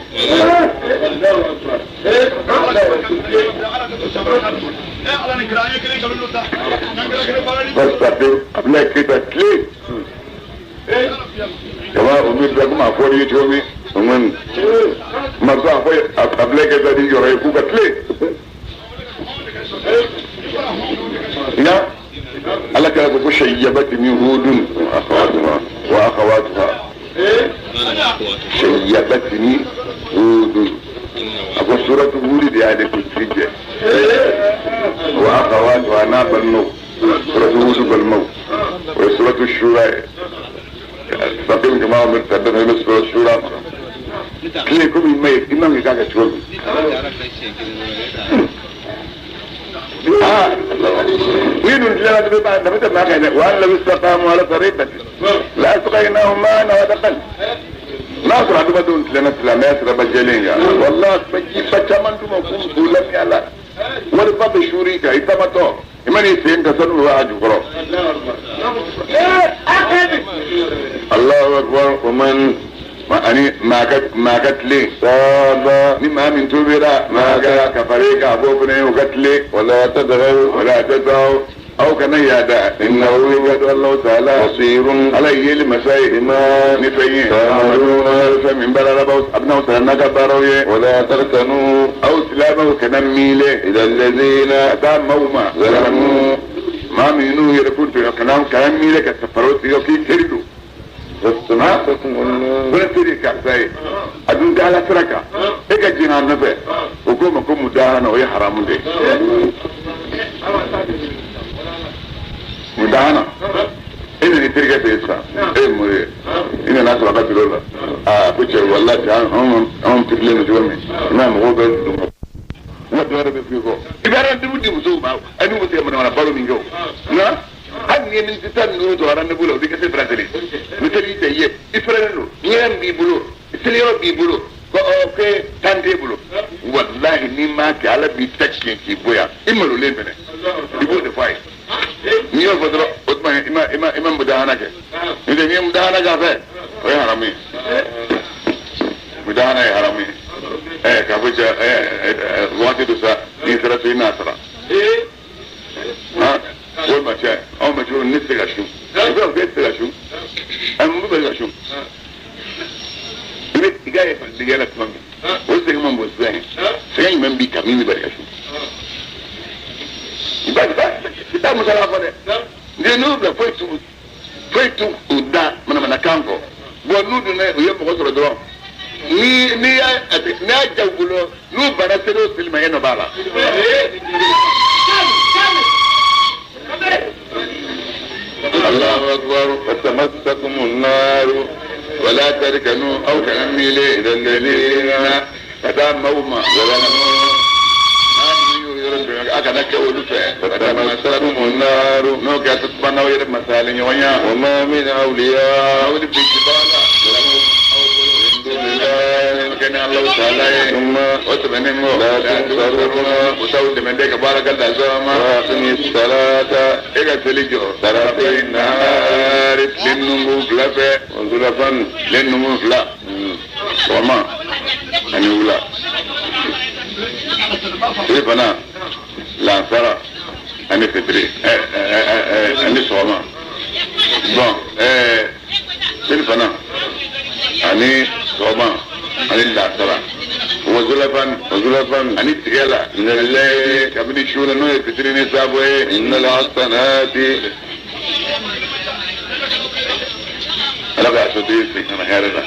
fastaqim Abdoulaye Keita tilen kama umirta komi a fɔr'i ye cogo min ومن masa a fɔ Abdoulaye Keita di yɔrɔ ye k'u ka tilen nka Ala kɛra ko sayyabatni hudun wa akhawatuha sayyabatni hudun a ko suratu hudi de y'ale kunsigi jɛ wa akhawatuha n'a balimaw suratu hudu balimaw o ye suratu shura ye fastaqim kama umirta dafa bɛ suratu shura kɔnɔ tile komi i ma ye i man k'i k'a kɛ cogo min ni dun tilala bɛ ba dafa tɛ maa kan dɛ wa an law istaqamu ala tariqati la asqaynahum ma'an ghadaqan n'a sɔrɔ adamadenw tilenna silamɛya siraba jɛlen kan walahi jiba caman d'u ma k'u lamɛn a la wariba bɛ suur'i kan i tamatɔ i man'i sen ka sanu bɛ a jukɔrɔ Allahu akbar ومن ani maa ka tilen تاب ni maa min tubira maa ka ka fara i kan a b'o fana ye o ka tilen ولا تطغوا wala tataw Aw kana yaada innahu Allahu ta'ala basirun ala yeli masa ye bima ni fɛn ye ta'maluna fɛn min baara la a bɛna aw sara n'a ka baaraw ye wala tarkanu aw silamɛw kana miile ila alladhina ka taa maaw ma zalamu maa min n'u yɛrɛ kun tɔɲɔ kana miile ka fara o tigɛ k'i teri don fastamassakum an-nar ko ne teri ye karisa ye a dun tɛ ala sira kan e ka jɛn a nɔfɛ o k'o ma ko mudahana o ye haramu de ye mudahana e nana i terikɛ fɛ yen sisan e ye mori ye i nana sɔrɔ a ka biro la aa ko cɛ walahi anw tirilen don cogo min i m'a ye mɔgɔw bɛ don ka dɔ wɛrɛ bɛ f'i kɔ i bɛ rendez-vous di musow ma ani n'u bɛ se ka manamana baro min kɛ o nka hali n'i ye miniti 15 sɔrɔ rendez-vous la o b'i ka se fana seli ni seli tɛ ye i fɛrɛlen don ɲɛgɛn b'i bolo seliyɔrɔ b'i bolo ko ɔ ko tan t'e bolo walahi n'i m'a kɛ ala b'i ta tiɲɛ k'i bonya i malolen fɛnɛ i b'o de fɔ a ye n'i y'o fɔ dɔrɔn o tuma i ma mudahana kɛ n'o tɛ n'i ye mudahana k'a fɛ o ye haramu ye mudahana ye haramu ye k'a fɔ cɛ waati dɔ sa n'i sera so i n'a sara walima cɛ anw bɛ cogo ne tɛ se ka sun i b'a fɔ k'e tɛ se ka sun a mun bɛ ka sun i bɛ i ka ekɔlidenya la tuma min o sɛgɛn man bon sisan ye sɛgɛn jumɛn b'i kan min bɛ bali ka sun i b'a i t'a musala fɔ dɛ ni n'u bila foyi t'u u da manamanakan kɔ bɔn n'u donna u ye mɔgɔ sɔrɔ dɔrɔn ni y'a n'a ja u bolo n'u banna seli o seli ma e nɔ b'a la. Allahu akbar fatamassakum an-nar wala tarkanu aw kana miile ila alladhina ka taa maaw ma zalamu a kana kɛ olu fɛ fatamassakum an-nar n'o kɛra tasuma n'aw yɛrɛ masali ɲɔgɔn ya wa ma min awliya aw ni bisi b'a la min dunillahi kɛ ni Alahu taala ye thumma o tɛmɛnen kɔ la tunsaruna u t'aw dɛmɛ dɛ ka bɔ ala ka dasɔrɔ ma wa aqimi salata e ka seli jɔ tarafay nahari tile nunkun fila fɛ wa zulafan tile nunkun fila sɔgɔma ani wula tile fana lansara ani fitiri ani sɔgɔma bɔn seli fana ani sɔgɔma ani lansara wa zulafan ani tigɛ la minal-layli kabini su la n'o ye fitiri ni saabo ye innal hasanati ala k'a sotigi segin ka na hɛrɛ la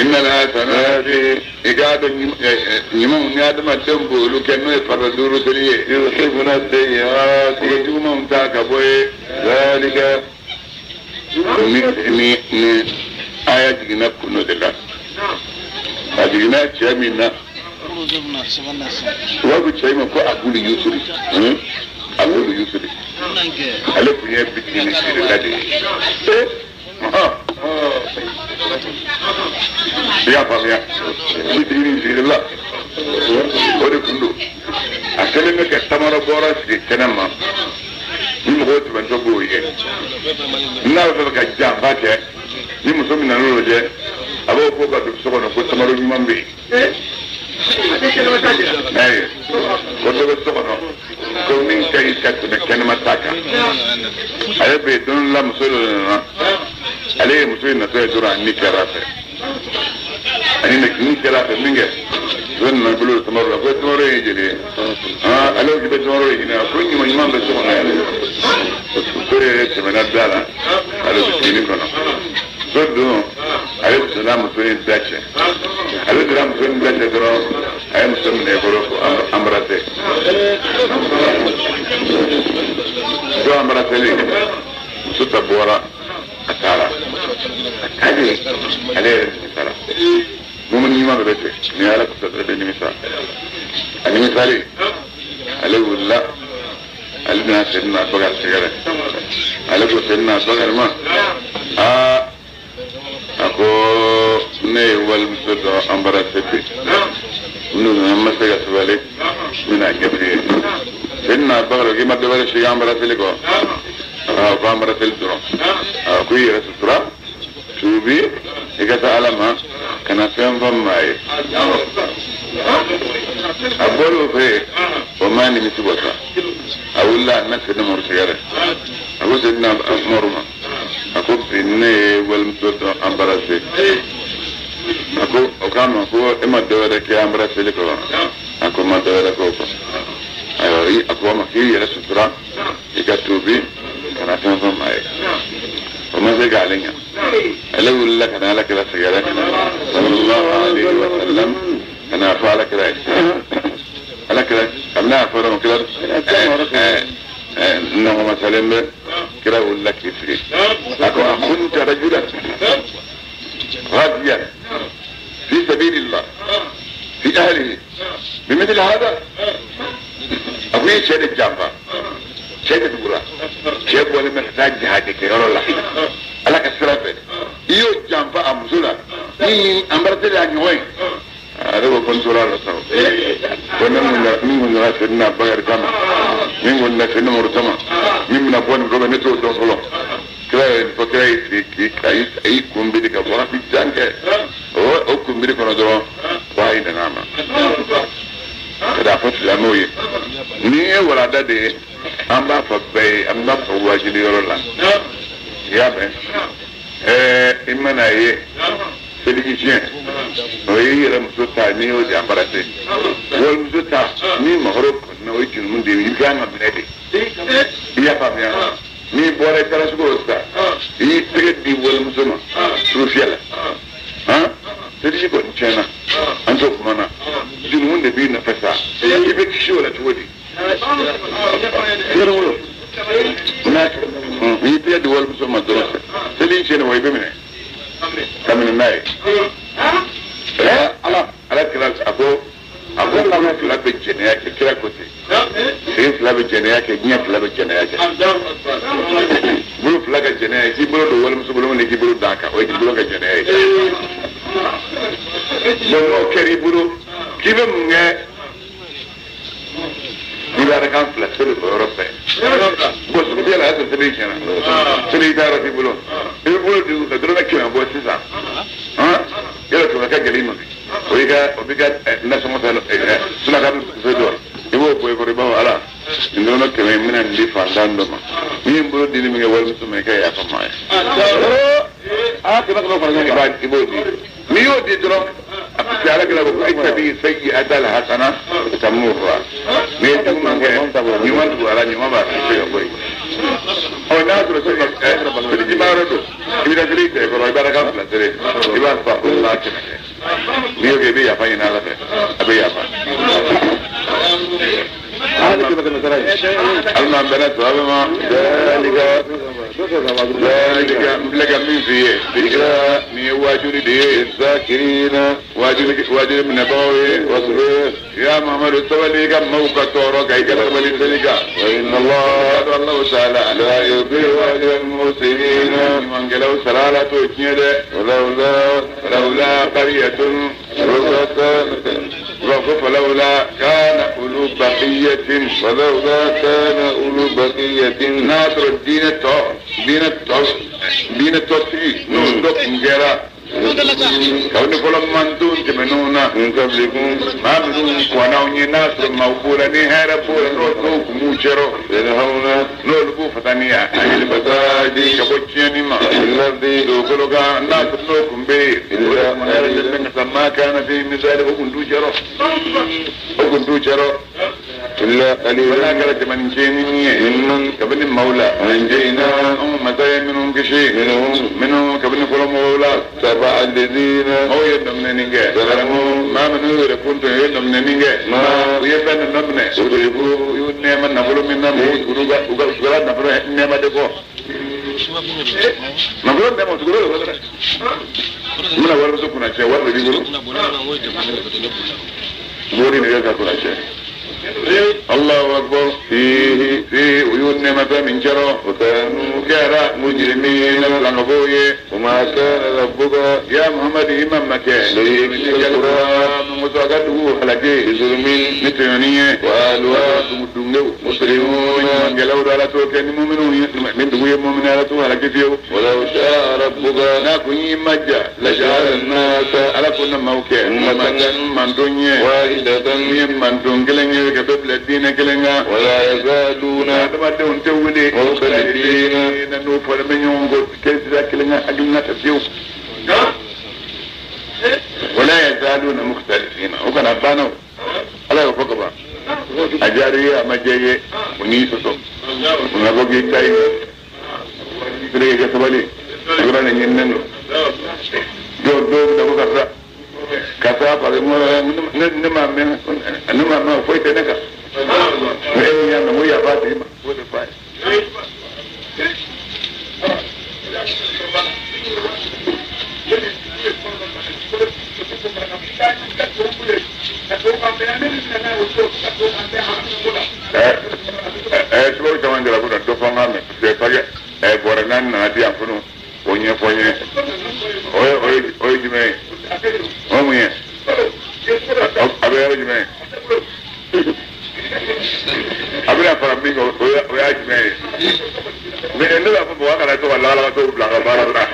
innal hasanati i k'a dɔn ɲumanw ni adamadenw b'olu kɛ n'o ye farida duuru seli ye yuzhibna as-sayyi'ati o bɛ jugumanw ta ka bɔ ye dhalika ni aya jiginna kun dɔ de la a jiginna cɛ min na u b'a fɔ cɛ in ma ko Abulu Yusuri Abulu Yusuri ale tun ye bitigi ni feerela de ye i y'a faamuya bitigi ni feerela o de tun don a kɛlen bɛ ka tamaro bɔrɔ sigi kɛnɛ ma ni mɔgɔw tɛmɛtɔ b'o ye n'a bɛ fɛ ka janfa kɛ ni muso min nana o lajɛ a b'o ko ka don so kɔnɔ ko tamaro ɲuman bɛ yen ko dɔ bɛ so kɔnɔ ko min ka ɲi ka tɛmɛ kɛnɛma ta kan ale bɛ yen don dɔ la muso dɔ nana ale ye muso in natɔ ye dɔrɔn a ni kɛra a fɛ ani ni kɛra a fɛ min kɛ muso nana bolo don tamaro la ko tamaro ye joli ye ale ko k'i bɛ tamaro ɲini a ko ɲuman ɲuman bɛ so kɔnɔ yan muso yɛrɛ tɛmɛna da la ale bɛ fini kɔnɔ muso don ale donna muso in da cɛ ale donna muso in da cɛ dɔrɔn a ye muso minɛ i bolo ko embrasser muso embrasselen muso ta bɔra a taara a taalen ale yɛrɛ nimisara mumuni ɲuman bɛɛ bɛ ten ni ala ko dɔrɔn bɛ nimisa a nimisalen ale wulila ale nana Seydina Bakari sɛgɛrɛ ale ko Seydina Bakari ma aa a ko ne ye walimuso dɔ embrasser bi n'u nana n ma se ka sabali n bɛna ɲɛf'i ye Seydina Bakari k'i ma dɔ wɛrɛ si embrasseli kɔ aa ko embrasseli dɔrɔn aa ko i yɛrɛ sutura tuubi i ka taa ala ma ka na fɛn fɔ maa ye a bɔr'o fɛ yen o ma nimisi wasa. A wulila a nana Seydina Umaru sɛgɛrɛ. A ko Seydina Umaru ma, a ko bi ne ye walimuso dɔ embrasser. A ko o k'a ma ko e ma dɔ wɛrɛ kɛ embrasseli kɔ wa? A ko n ma dɔ wɛrɛ kɛ o kɔ. Ayiwa, a ko a ma k'i yɛrɛ sutura, i ka tuubi ka na fɛn fɔ maa ye. O ma se k'ale ɲa. Ale wulila ka na Ala kira sɛgɛrɛ sallallahu alaihi wa sallam, ka na fɔ Ala kira ye. Ala kira kabini a fɔra ma, kira nɔgɔma salen bɛ, kira wulila k'i sigi. A ko akhunta rajulan غازيا في سبيل الله في أهله بمثل هذا. A ko i ye cɛ de janfa, cɛ de dugura, cɛ bɔlen bɛ ka taa jihadi kɛyɔrɔ la Ala ka sira fɛ, i y'o janfa a muso la ni embrasser y'a ɲɔgɔn ye. Ale ko ko n tora la sa, ko ne min kun nana Seydina Bakari kama, min kun nana Seydina Umaru kama, min bɛna bɔ nin kɔfɛ, ne t'o dɔn fɔlɔ. Kira ye nin fɔ, kira y'i sigi k'i a y'i kunbiri ka wagati jan kɛ. O kunbiri kɔnɔ dɔrɔn, wahayi nana a ma ka taa fɔ silamɛw ye. Nin ye walada de ye, an b'a fɔ bɛɛ ye, an b'a fɔ wajuli yɔrɔ la. I y'a mɛn, i mana ye seliji tiɲɛ, o y'i yɛrɛ muso ta, n'i y'o de embrasser, walimuso ta, n'i magara o kɔni na, o ye jurumu de ye, i kan ka minɛ de. I y'a faamuya? N'i bɔra i taara sugu la sisan, i y'i tɛgɛ di walimuso ma surufiyɛ la, han, seliji kɔni tiɲɛna, an t'o kuma na, jurumu de b'i nɔfɛ sa, i bɛ kisi o la cogo di? Yɔrɔ wolo n'a y'i tɛgɛ di walimuso ma dɔrɔn, seli tiɲɛna wa, i bɛ minɛ ka minɛ n'a ye. Ala Ala kira a ko bolo fila bɛ jɛnɛya kɛ, kira ko ten, sen fila bɛ jɛnɛya kɛ, ɲɛ fila bɛ jɛnɛya kɛ. Bolo fila ka jɛnɛya, k'i bolo don walimuso bolo min, k'i bolo d'a kan, o ye k'i bolo ka jɛnɛya ye. Bon, n'o kɛra i bolo, k'i bɛ mun kɛ? I bɛ arakan fila seli o yɔrɔ bɛɛ. Bon, sugu la, a y'a sɔrɔ seli tiɲɛna, seli t'a yɔrɔ t'i bolo, i bɛ bolo di ka dɔrɔmɛ 100 bɔ sisan, han, yɔrɔ 100 ka gɛlɛn i ma bi, o y'i ka o b'i ka nasɔngɔ ta, sulaka fɛn dɔ, i b'o bɔ i kɔrɔ, i b'a fɔ Ala, nin dɔrɔmɛ 100 in, n bɛna nin di fantan dɔ ma, n'i ye n bolo dili min kɛ walimuso ma, i ka yafa maa ye. Aa, 100 100 fara ɲɔgɔn kan, i b'o di. N'i y'o di dɔrɔn, a bɛ se Ala kira ko ittabi sayyi'ata al-hasana tamuha. N'i ye juguman kɛ, ɲuman tugu ala, ɲuman b'a se ka bɔ yen. Ɔ, n'a sɔrɔ seliji ma yɔrɔ don, i bɛ taa seli kɛ kɔrɔ, i b'a kan fila seli, i b'a fɔ ko la 100 kɛ. N'i y'o kɛ, i bɛ yafa ɲini Ala fɛ, a bɛ yafa. Alima bɛnna saba ma zalika, n filɛ ka min f'i ye, zikra, nin ye wajuli de ye, zakirina, wajuli wajuli minɛbagaw ye. Wasbir ya Muhammadu, sabali i ka maaw ka tɔɔrɔ kan, i ka sabali seli kan. Wa inna Allah Allahu ta'ala la yudhi'u ajra al-muhsinin, ɲumankɛlaw sara Ala t'o tiɲɛ dɛ. Walawla falawla qaryatun falawla kana ulu baqiyatin, falawla kana ulu baqiyatin, n'a sɔrɔ diinɛ tɔ diinɛ tɔ sigi n'o dɔ kun kɛra kabini fɔlɔ mantonw tɛmɛnenw na, maa minnu kɔnna aw ɲɛ, n'a sɔrɔ maaw b'o la ni hɛrɛ b'o la, n'o dɔw kun b'u cɛrɔ, n'olu b'u fataniya anil fasadi, ka bɔ tiɲɛni ma dugukolo kan, n'a sɔrɔ n'o kun bɛ yen, o de kun hɛrɛ ka maa kana fi misali, o kun t'u cɛrɔ, o kun t'u cɛrɔ. Illa qalila, n'a kɛra jamana tiɲɛni ye kabini maaw la, anw masa ye minnu kisi minnu kabini fɔlɔ mɔgɔw la, saba alladhina, aw ye nɔminɛni kɛ, maa minnu yɛrɛ kun tun ye nɔminɛni kɛ, u ye fɛn dɔ nɔminɛ, u y'u nɛɛma nafolo min na, mɔgɔw u ka sugala nafolo nɛɛma de kɔ, nafolo nɛɛma sugolo de kɔ dɛ. N bɛna warimuso kunna cɛ, wari de b'i bolo, b'o de kɛ ka kunna cɛ. Allahu akbar fihi fihi, u y'u nɛɛma fɛn min cɛrɔ, o kɛra mujrimina, filankafɔw ye. Wa ma kana rabbuka ya Muhammad, i ma kɛ muso a ka dugu halaki bizulmin, ni tɔɲɔni ye, wa ahluha dugu dungew muslimun, ɲumankɛlaw do, Ala t'o kɛ ni muminw ye, ni dugu ye mumini, Ala t'o halaki fiyewu. Walaw sha'a rabbuka, n'a kun y'i maja, laja'ala an-nasa, Ala kun na maaw kɛ ummatan, manton ye, wahidatan, min ye manton kelen ye. ka bɛɛ bila diinɛ kelen kan. Wala yazaluna. Adamadenw tɛ wuli. Mukhtalifina. N'o fɔlen bɛ ɲɔgɔn kɔ kɛ sira kelen kan hakilina tɛ fiyewu. Wala yazaluna mukhtalifina. O kana banna o. Ala y'o fɔ ka ban. A diyara i ye a ma diya i ye o n'i sɔsɔ. O na fɔ k'i ta ye. I ka sabali. Yɔrɔ de ɲininen don. Dɔw bɛ ko karisa. Karisa parce que ne m'a mɛn ne m'a mɛn foyi tɛ ne kan. E min y'a mɛn ko yafa tigi ma o de f'a ye. Sababu caman kɛra ko na dɔ fɔ an ka mɛn parce que bɔrɛ naani nana di yan funu o ɲɛfɔ n ye o ye jumɛn ye o ye mun ye a bɛ yɔrɔ jumɛn ye a bɛna fara min kan o y'a jumɛn ye mais ne b'a fɔ mɔgɔ kana to ka lagalagatɔw bila a ka baara la.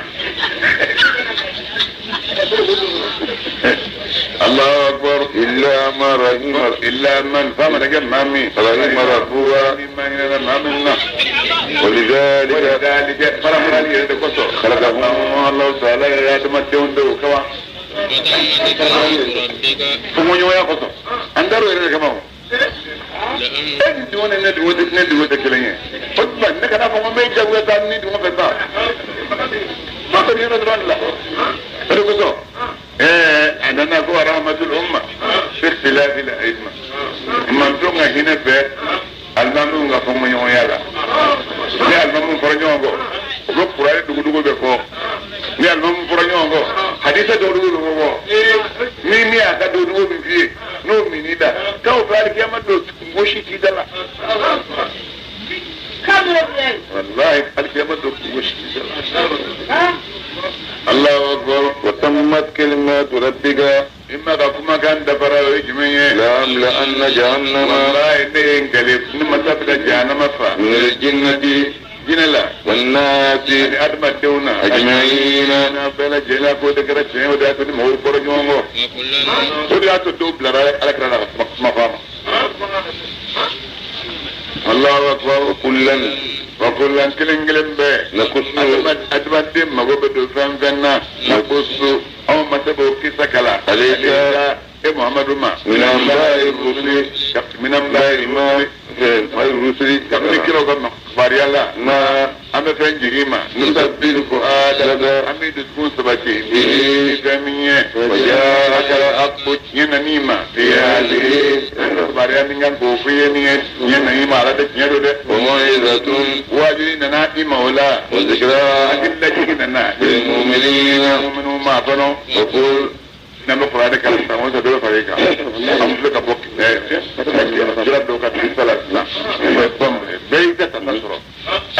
Allahu akbar. Illa man rahima. Illa man fama daga mami. Rahima rabbuka. Mami na mami na. Walidhalika. Faramurali yɛrɛ de kosɔn. Khalaqahum. Allahu ta'ala yɛrɛ adamadenw de o kama. Fɔɲɔgɔnya kosɔn. An dar'o yɛrɛ de kama o. E ni dungɔ ni ne dungɔ tɛ ne dungɔ tɛ kelen ye. O tuma ne kana fɔ ko n bɛ jagoya taa ni dungɔ fɛ sa. Fo ka yɔrɔ dɔrɔn de la. O de kosɔn. A nana ko rahmatul umma fi ikhtilafi al-a'imma. Manton ka hinɛ bɛɛ alimamiw ka fɔɲɔgɔnya la. Ni alimamiw fɔra ɲɔgɔn kɔ, u bɛ kuranɛ dugudugu bɛ fɔ. Ni alimamiw fɔra ɲɔgɔn kɔ, hadisa dugudugu bɛ fɔ. Ni min y'a ka dugudugu min f'i ye, n'o min'i da, k'aw fɛ alikiyama don kungo si t'i da la. Wallahi alikiyama don kungo si t'i da la. Allahu akbar. Wa tammat kalimatu rabbika. Imma ka kumakan dafara o ye jumɛn ye? La'amla'anna jahannama. Wallahi ne ye n kale ni masa bɛna jahanama fa. Min al-jinnati. Jinɛ la. Wan-nasi. Ani adamadenw na. Ajma'ina. N'a bɛɛ lajɛlen k'o de kɛra tiɲɛ o de y'a to ni mɔgɔw fɔra ɲɔgɔn kɔ. O de y'a to dɔw bilara Ala kira la ka kuma fɔ a ma. Allahu akbar. Wa kullan. Wa kullan kelen kelen bɛɛ. Naqussu. Adamaden mago bɛ don fɛn fɛn na. Naqussu. Anw ma se k'o kisa kalan. Alayka. E Muhammadu ma. Min anba'i rusuli. Min anba'i rusuli. Kabini kiraw ka kibaruya la. Ma. An bɛ fɛn jigin ma. Nusabbitu fu'adaka. An b'i dusukun sabati. Ni fɛn min ye. Wa ja'aka al-haqqu. Tiɲɛ nan'i ma. Kibaruya min kan k'o f'i ye nin ye. Tiɲɛ nan'i ma ala tɛ tiɲɛ don dɛ. Wa maw'izatun. Waajuli nana i ma o la. Wa zikra. Hakililajigin nana. Lil mu'minina. Mu'minu ma kɔnɔ. Wa qul. N'an bɛ kuranɛ kalan sisan o dɔ bɛ fara i kan. An filɛ ka bɔ sira dɔw kan kisa la sisan. Bɛɛ y'i ka tata sɔrɔ. A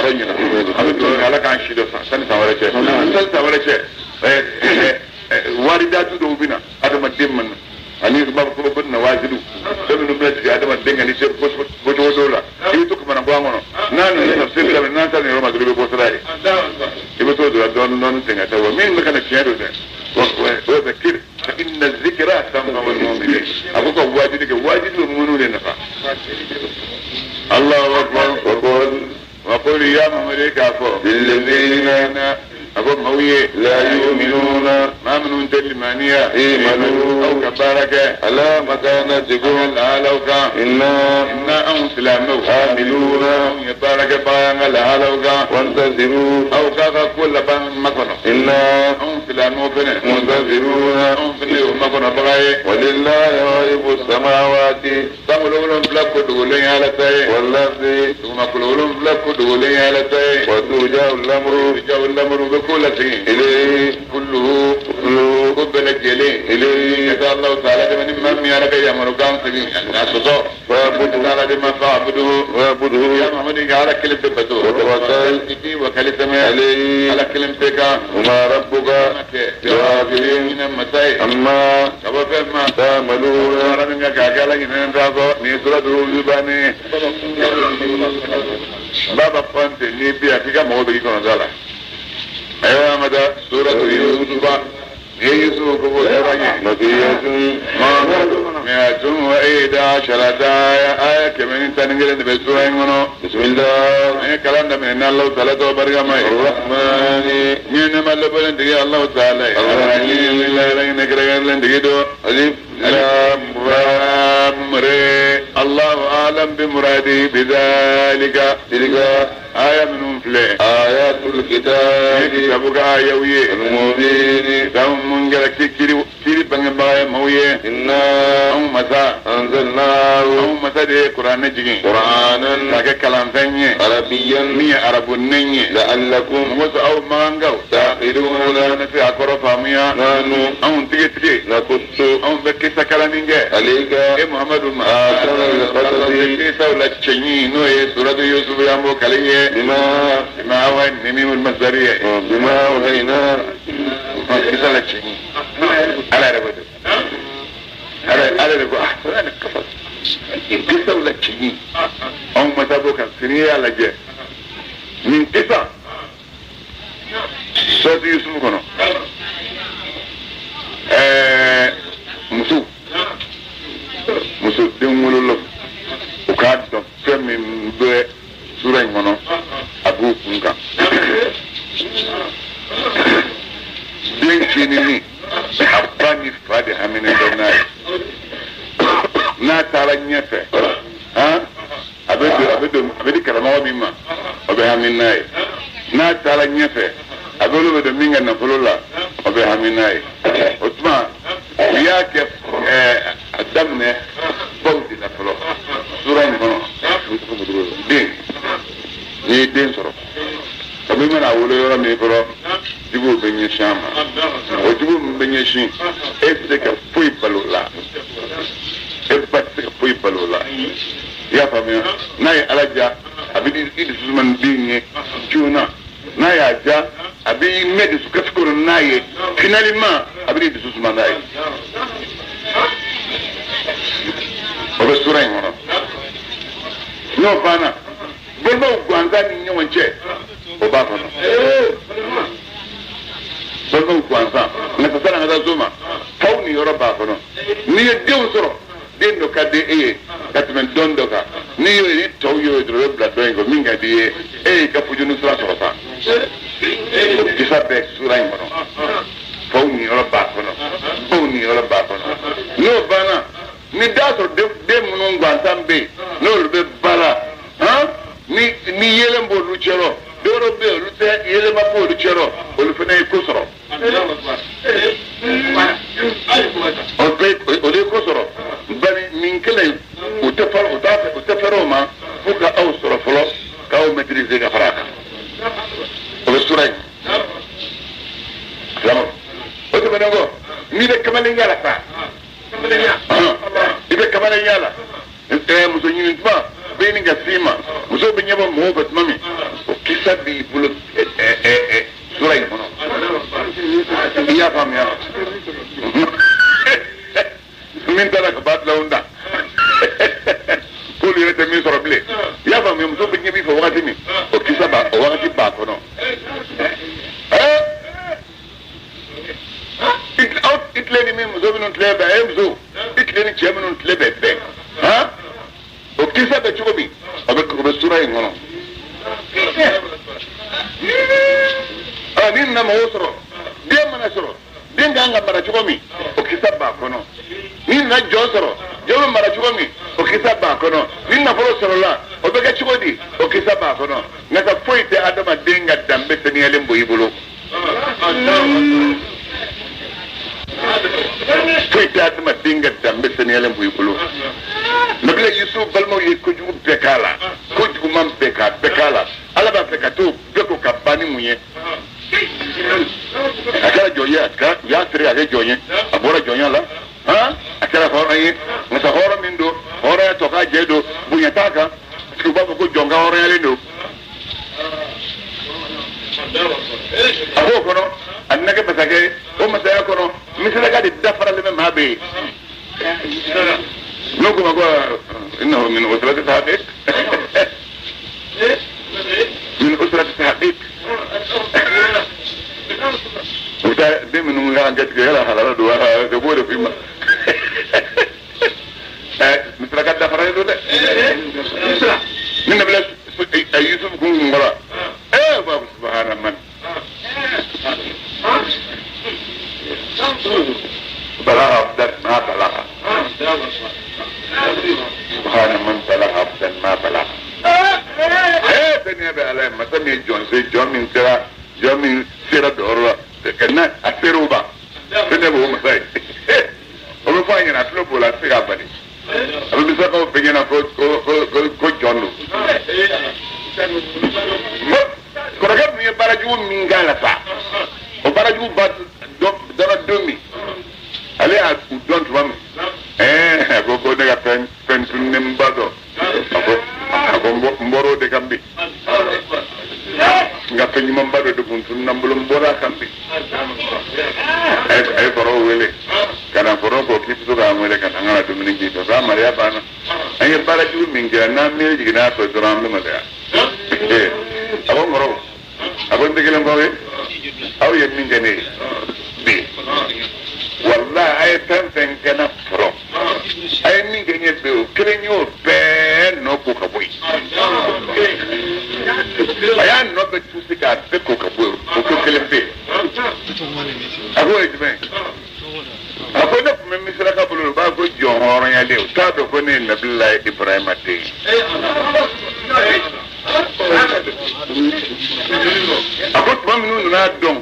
bɛ ɲina. An bɛ dugawu kɛ Ala k'an si dɔ san sanni san wɛrɛ cɛ. Sanni san wɛrɛ cɛ. Waridatu dɔw bɛ na adamaden ma na. Ani b'a fɔ ko na wajilu. Fɛn minnu bɛna jigin adamaden kan n'i se bɔcogo dɔw la. I bɛ to kamanagan kɔnɔ. N'a nana tafsir daminɛ n'an taara nin yɔrɔ ma dɔrɔn i bɛ bɔ sira ye. I bɛ t'o dɔ la dɔɔnin dɔɔnin ten ka taa wa min bɛ ka na tiɲɛ don dɛ. وذكر فإن الذكرى تنفع المؤمنين. أبوك واجدك واجد المؤمنون نفع. الله أكبر. وقل يا محمد كافر للذين أبو موي لا يؤمنون ما من تلمانية إيمانوا أو كبارك على مكانتكم لعلوك إنا أنسلاموا عاملون يبارك بان لعلوك وانتظروا أو كذا كل بان مكانه إنا أنسلاموا فنه منتظرون أنفنه مكانه بغاية ولله غيب السماوات سامولون بلاك دولين على تاي والأرض ثم كلولون بلاك دولين على تاي وترجع الأمر ترجع الأمر بكل إليه كله كله قبل الجلي إليه إذا الله تعالى من من يرك يأمر كان سجين أصدق فاعبده تعالى ما فاعبده واعبده يا محمد على كلمة بدو وتوكل وكلمة عليه على كلمتك وما ربك بغافل من المساء أما كما تعملون بابا فانت نبي أكيد ما هو بيجي كنا أيوة ماذا سورة يوسف يوسف مكية مئة Wa ihda asharata aya aya 111 de bɛ sura in kɔnɔ. Bismillah. An ye kalan daminɛ n'Alahu taala tɔgɔ barikama ye. Ar-Rahmani. N ye nɛɛma labɔlen tigi Alahu taala ye. Ar-Rahim. Hinɛ kɛrɛnkɛrɛnlen tigi don. Alif Lam Ra. Lam Re. Allahu a'lam bi muradihi bi dhalika. Tilka Aya minnu filɛ. ayatul Ni ye kitabi kitabu ka ayaw ye. al-mubin. Kitabu mun kɛra kiri bangebaga ye maaw ye. Inna Anw masa. anzalnahu Anw masa de ye kuranɛ jigin. Qur'anan K'a kɛ kalanfɛn ye. arabiyyan Min ye arabu nɛn ye. la'allakum Mɔgɔ sɔn aw makankaw. ta'qiluna. Ne se a kɔrɔ faamuya. Nahnu Anw tigitigi. naqussu Anw bɛ kisa kalanni kɛ. alayka E Muhamadu ma. ahsana al-qasasi Kisaw la cɛɲi n'o ye suratu Yusufu ye an b'o kale ye. bima Bima awa ni min masdari ye. bima awhayna Kisa la cɛɲi. Ala yɛrɛ b'o dɔn. Ala yɛrɛ ko ahsana al-qasas. Kisaw la cɛɲi. Anw masa b'o kan sini y'a lajɛ. Nin kisa. Suratu Yusufu kɔnɔ. Muso. Muso den wololaw u k'a dɔn fɛn min bɛ sura in kɔnɔ a b'u kun kan. Den fitinin a ba ni fa de haminen bɛ n'a ye. N'a taara ɲɛfɛ han a bɛ don a bɛ don a bɛ di karamɔgɔ min ma o bɛ hami n'a ye. N'a taara ɲɛfɛ a bɛ olu bɛ don min ka nafolo la o bɛ hami n'a ye. O tuma u y'a kɛ a daminɛ baw de la fɔlɔ sura in kɔnɔ. Den n'i ye den sɔrɔ kabi mana wolo yɔrɔ min fɔlɔ juguw bɛ ɲɛsin a ma. O jugu min bɛ ɲɛsin e tɛ se ka foyi balo o la. E ba tɛ se ka foyi balo o la. I y'a faamuya n'a ye Ala diya a bɛ i dusu suma ni den ye joona. N'a y'a diya a bɛ i mɛn dusukasi kɔnɔ n'a ye finalement a bɛ n'i dusu suma n'a ye. O bɛ sura in kɔnɔ. N'o banna balimaw gansan ni ɲɔgɔn cɛ o b'a kɔnɔ. Balimaw gansan nka sani an ka taa so ma faw ni yɔrɔ b'a kɔnɔ. N'i ye denw sɔrɔ den dɔ ka di e ye ka tɛmɛ dɔn dɔ kan n'i y'o ye ni tɔw y'o ye dɔrɔn o bɛ bila dɔ in kɔ min ka di i ye e y'i ka fujunu sira sɔrɔ sa. O kisa bɛ sura in kɔnɔ. Faw ni yɔrɔ b'a kɔnɔ baw ni yɔrɔ b'a kɔnɔ. N'o banna ni da sɔrɔ den minnu gansan bɛ yen n'olu bɛ ba la han ni yelen b'olu cɛrɔ dɔwɛrɛ bɛ yen olu tɛ yelenba b'olu cɛrɔ olu fana ye ko sɔrɔ. O de ye ko sɔrɔ bari nin kelen u tɛ fɛrɛ o ma fo ka aw sɔrɔ fɔlɔ k'aw maîtriser ka fara a kan. O bɛ sura in. O tɛmɛnen kɔ n'i bɛ kamalenya la sa. I bɛ kamalenya la. Muso ɲini tuma bɛ ɲini ka s'i ma muso bɛ ɲɛbɔ mɔgɔw fɛ tuma min o kisa b'i bolo sura in kɔnɔ. I y'a faamuya. Min taara ka ba tilaw da k'olu yɛrɛ tɛ min sɔrɔ bilen. I y'a faamuya muso bɛ ɲɛ b'i fɛ wagati min o kisa b'a o wagati b'a kɔnɔ. I tile ni min muso minnu tile bɛn e muso i tile ni cɛ minnu tile bɛ bɛn han o kisa bɛ cogo min o bɛ sura in kɔnɔ. Ni nana mɔgɔw sɔrɔ den mana sɔrɔ den kan ka mara cogo min o kisa b'a kɔnɔ. Ni nana jɔn sɔrɔ jɔn bɛ mara cogo min o kisa b'a kɔnɔ. Ni nafolo sɔrɔla o bɛ kɛ cogo di o kisa b'a kɔnɔ. Nka foyi tɛ adamaden ka danbe saniyalen bɔ i bolo. Foyi tɛ adamaden ka danbe saniyalen bɔ i bolo. Nabila Yusuf balimaw ye kojugu bɛɛ k'a la kojuguman bɛɛ k'a bɛɛ k'a la Ala b'a fɛ ka t'o bɛɛ ko ka ban ni mun ye. A kɛra jɔn ye u y'a feere ka kɛ jɔn ye a bɔra jɔnya la han a kɛra hɔrɔn ye nka hɔrɔn min don hɔrɔnya tɔ k'a jɛ don bonya t'a kan parce que u b'a fɔ ko jɔn ka hɔrɔnyalen don. A b'o kɔnɔ a nana kɛ masakɛ ye o masaya kɔnɔ misalaka de dafaralen bɛ maa bɛɛ ye. N'o ko ma ko innahu min usrati tahqiq min usrati tahqiq u bɛ taa den minnu ka enquête kɛ yala halala don wa o b'o de f'i ma. Dannaya bɛ Ala ye masa min ye jɔn se jɔn min sera jɔn min sera dɔyɔrɔ la ka na a sera o ma ko ne b'o masa ye o bɛ fɔ a ɲɛna a tulo b'o la a tɛ se k'a bali a bɛ misakaw bɛɛ ɲɛna ko ko ko ko jɔn don kɔrɔkɛ dun ye baarajugu min k'a la sa o baarajugu ba dɔnna don min ale y'a u dɔn tuma min a ko ko ne ka fɛn fɛn tunnenba dɔ a ko n bɔra o de kan bi n ka fɛn ɲumanba dɔ de kun tununna n bolo n bɔra a kan bi a ye kɔrɔw wele ka na kɔrɔ ko k'i bɛ to k'an wele ka na an kana dumuni k'i fɛ k'a maloya banna an ye baara jugu min kɛ n'an miiri jiginna a fɛ dɔrɔn an bɛ maloya a ko n kɔrɔw a ko n tɛ kelen fɔ aw ye aw ye min kɛ ne ye bi walahi a ye fɛn fɛn kɛ n na fɔlɔ a ye min kɛ n ye bi o kelen y'o bɛɛ nɔ ko ka bɔ yen a y'a nɔ bɛɛ tusi k'a bɛɛ ko ka bɔ yen o ko kelen bɛ yen a k'o ye jumɛn a ko ne tun bɛ Misiraka bolo u b'a ko jɔn hɔrɔnyalen u t'a dɔn ko ne ye Nabilayi Ibrahima den ye. A ko tuma minnu nana dɔn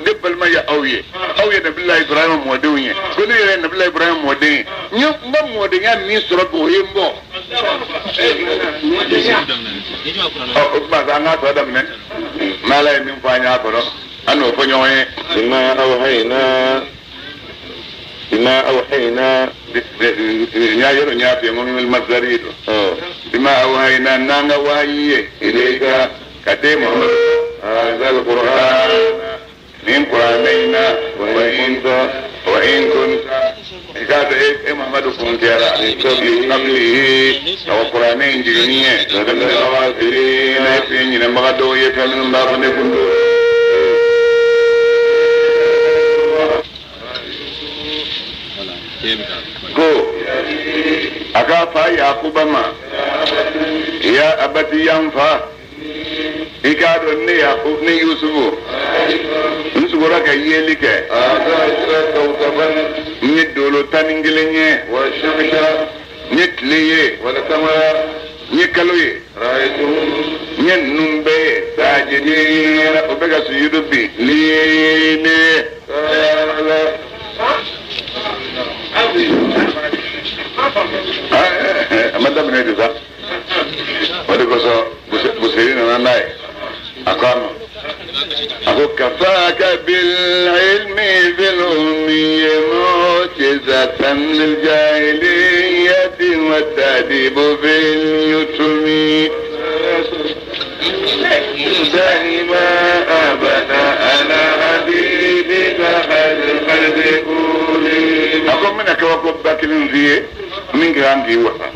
ne balima ye aw ye aw ye Nabilayi Ibrahima mɔdenw ye ko ne yɛrɛ ye Nabilayi Ibrahima mɔden ye n ye n ka mɔdenya min sɔrɔ bi o ye n bɔ. Ɔ o tuma sa an k'a tɔ daminɛ n'Ala ye min fɔ an y'a kɔnɔ an n'o fɔ ɲɔgɔn ye. بما أوحينا بما أوحينا n y'a yɔrɔ n y'a f'i ye n ko n masdari don. بما أوحينا n'an ka wahayi ye إليك ka den Muhammadu هذا القرآن nin kuranɛ in na وإن كنت i k'a dɔn e Muhammadu kun kɛra min قبله ka kuranɛ in jiginni ye na e fi ɲinɛbaga dɔw ye fɛn minnu b'a fɔ ne kun don. Ko a k'a fa Yakuba ma ya abati yan fa i k'a dɔn ne Yakub ne Yusufu n sugora ka yeli kɛ n ye dolo 11 ye n ye tile ye n ye kalo ye n ye ninnu bɛɛ ye sajidina o bɛ ka sujudu bi li ne a ma daminɛ de sa o de kosɔn Busiri nana n'a ye a ko a ma a ko kafaka bil ilmi bil ummi mu'jizatan lil jahiliyyati wa tadibu bil yutumi دائما أبدا أنا حبيبك خير الخلق كلهم. A ko n bɛna kabako ba kelen f'i ye min kan k'i wasa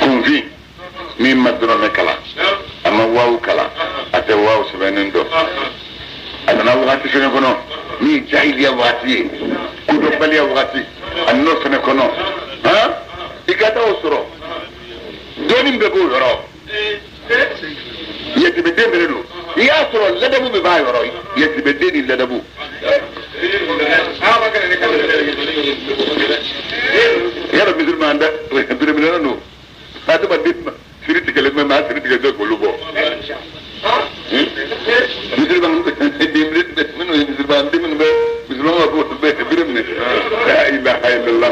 kunfin min ma dɔrɔmɛ kalan a ma waaw kalan a tɛ waaw sɛbɛnnen dɔn a nana wagati fɛnɛ kɔnɔ min ye jahiliya wagati ye kodɔnbaliya wagati a nan'o fɛnɛ kɔnɔ han i ka taa o sɔrɔ dɔɔnin bɛɛ b'o yɔrɔ yatimɛden bɛrɛ don i y'a sɔrɔ ladabu bɛ b'a yɔrɔ yatimɛden ni ladabu. Yɔrɔ musulman da biribirina don adamaden siri tigɛlen bɛ maa siri tigɛ dɔ k'olu bɔ musulman minnu ye musulman den minnu bɛ musulman ka ko bɛɛ bere minɛ la ilaha illallah.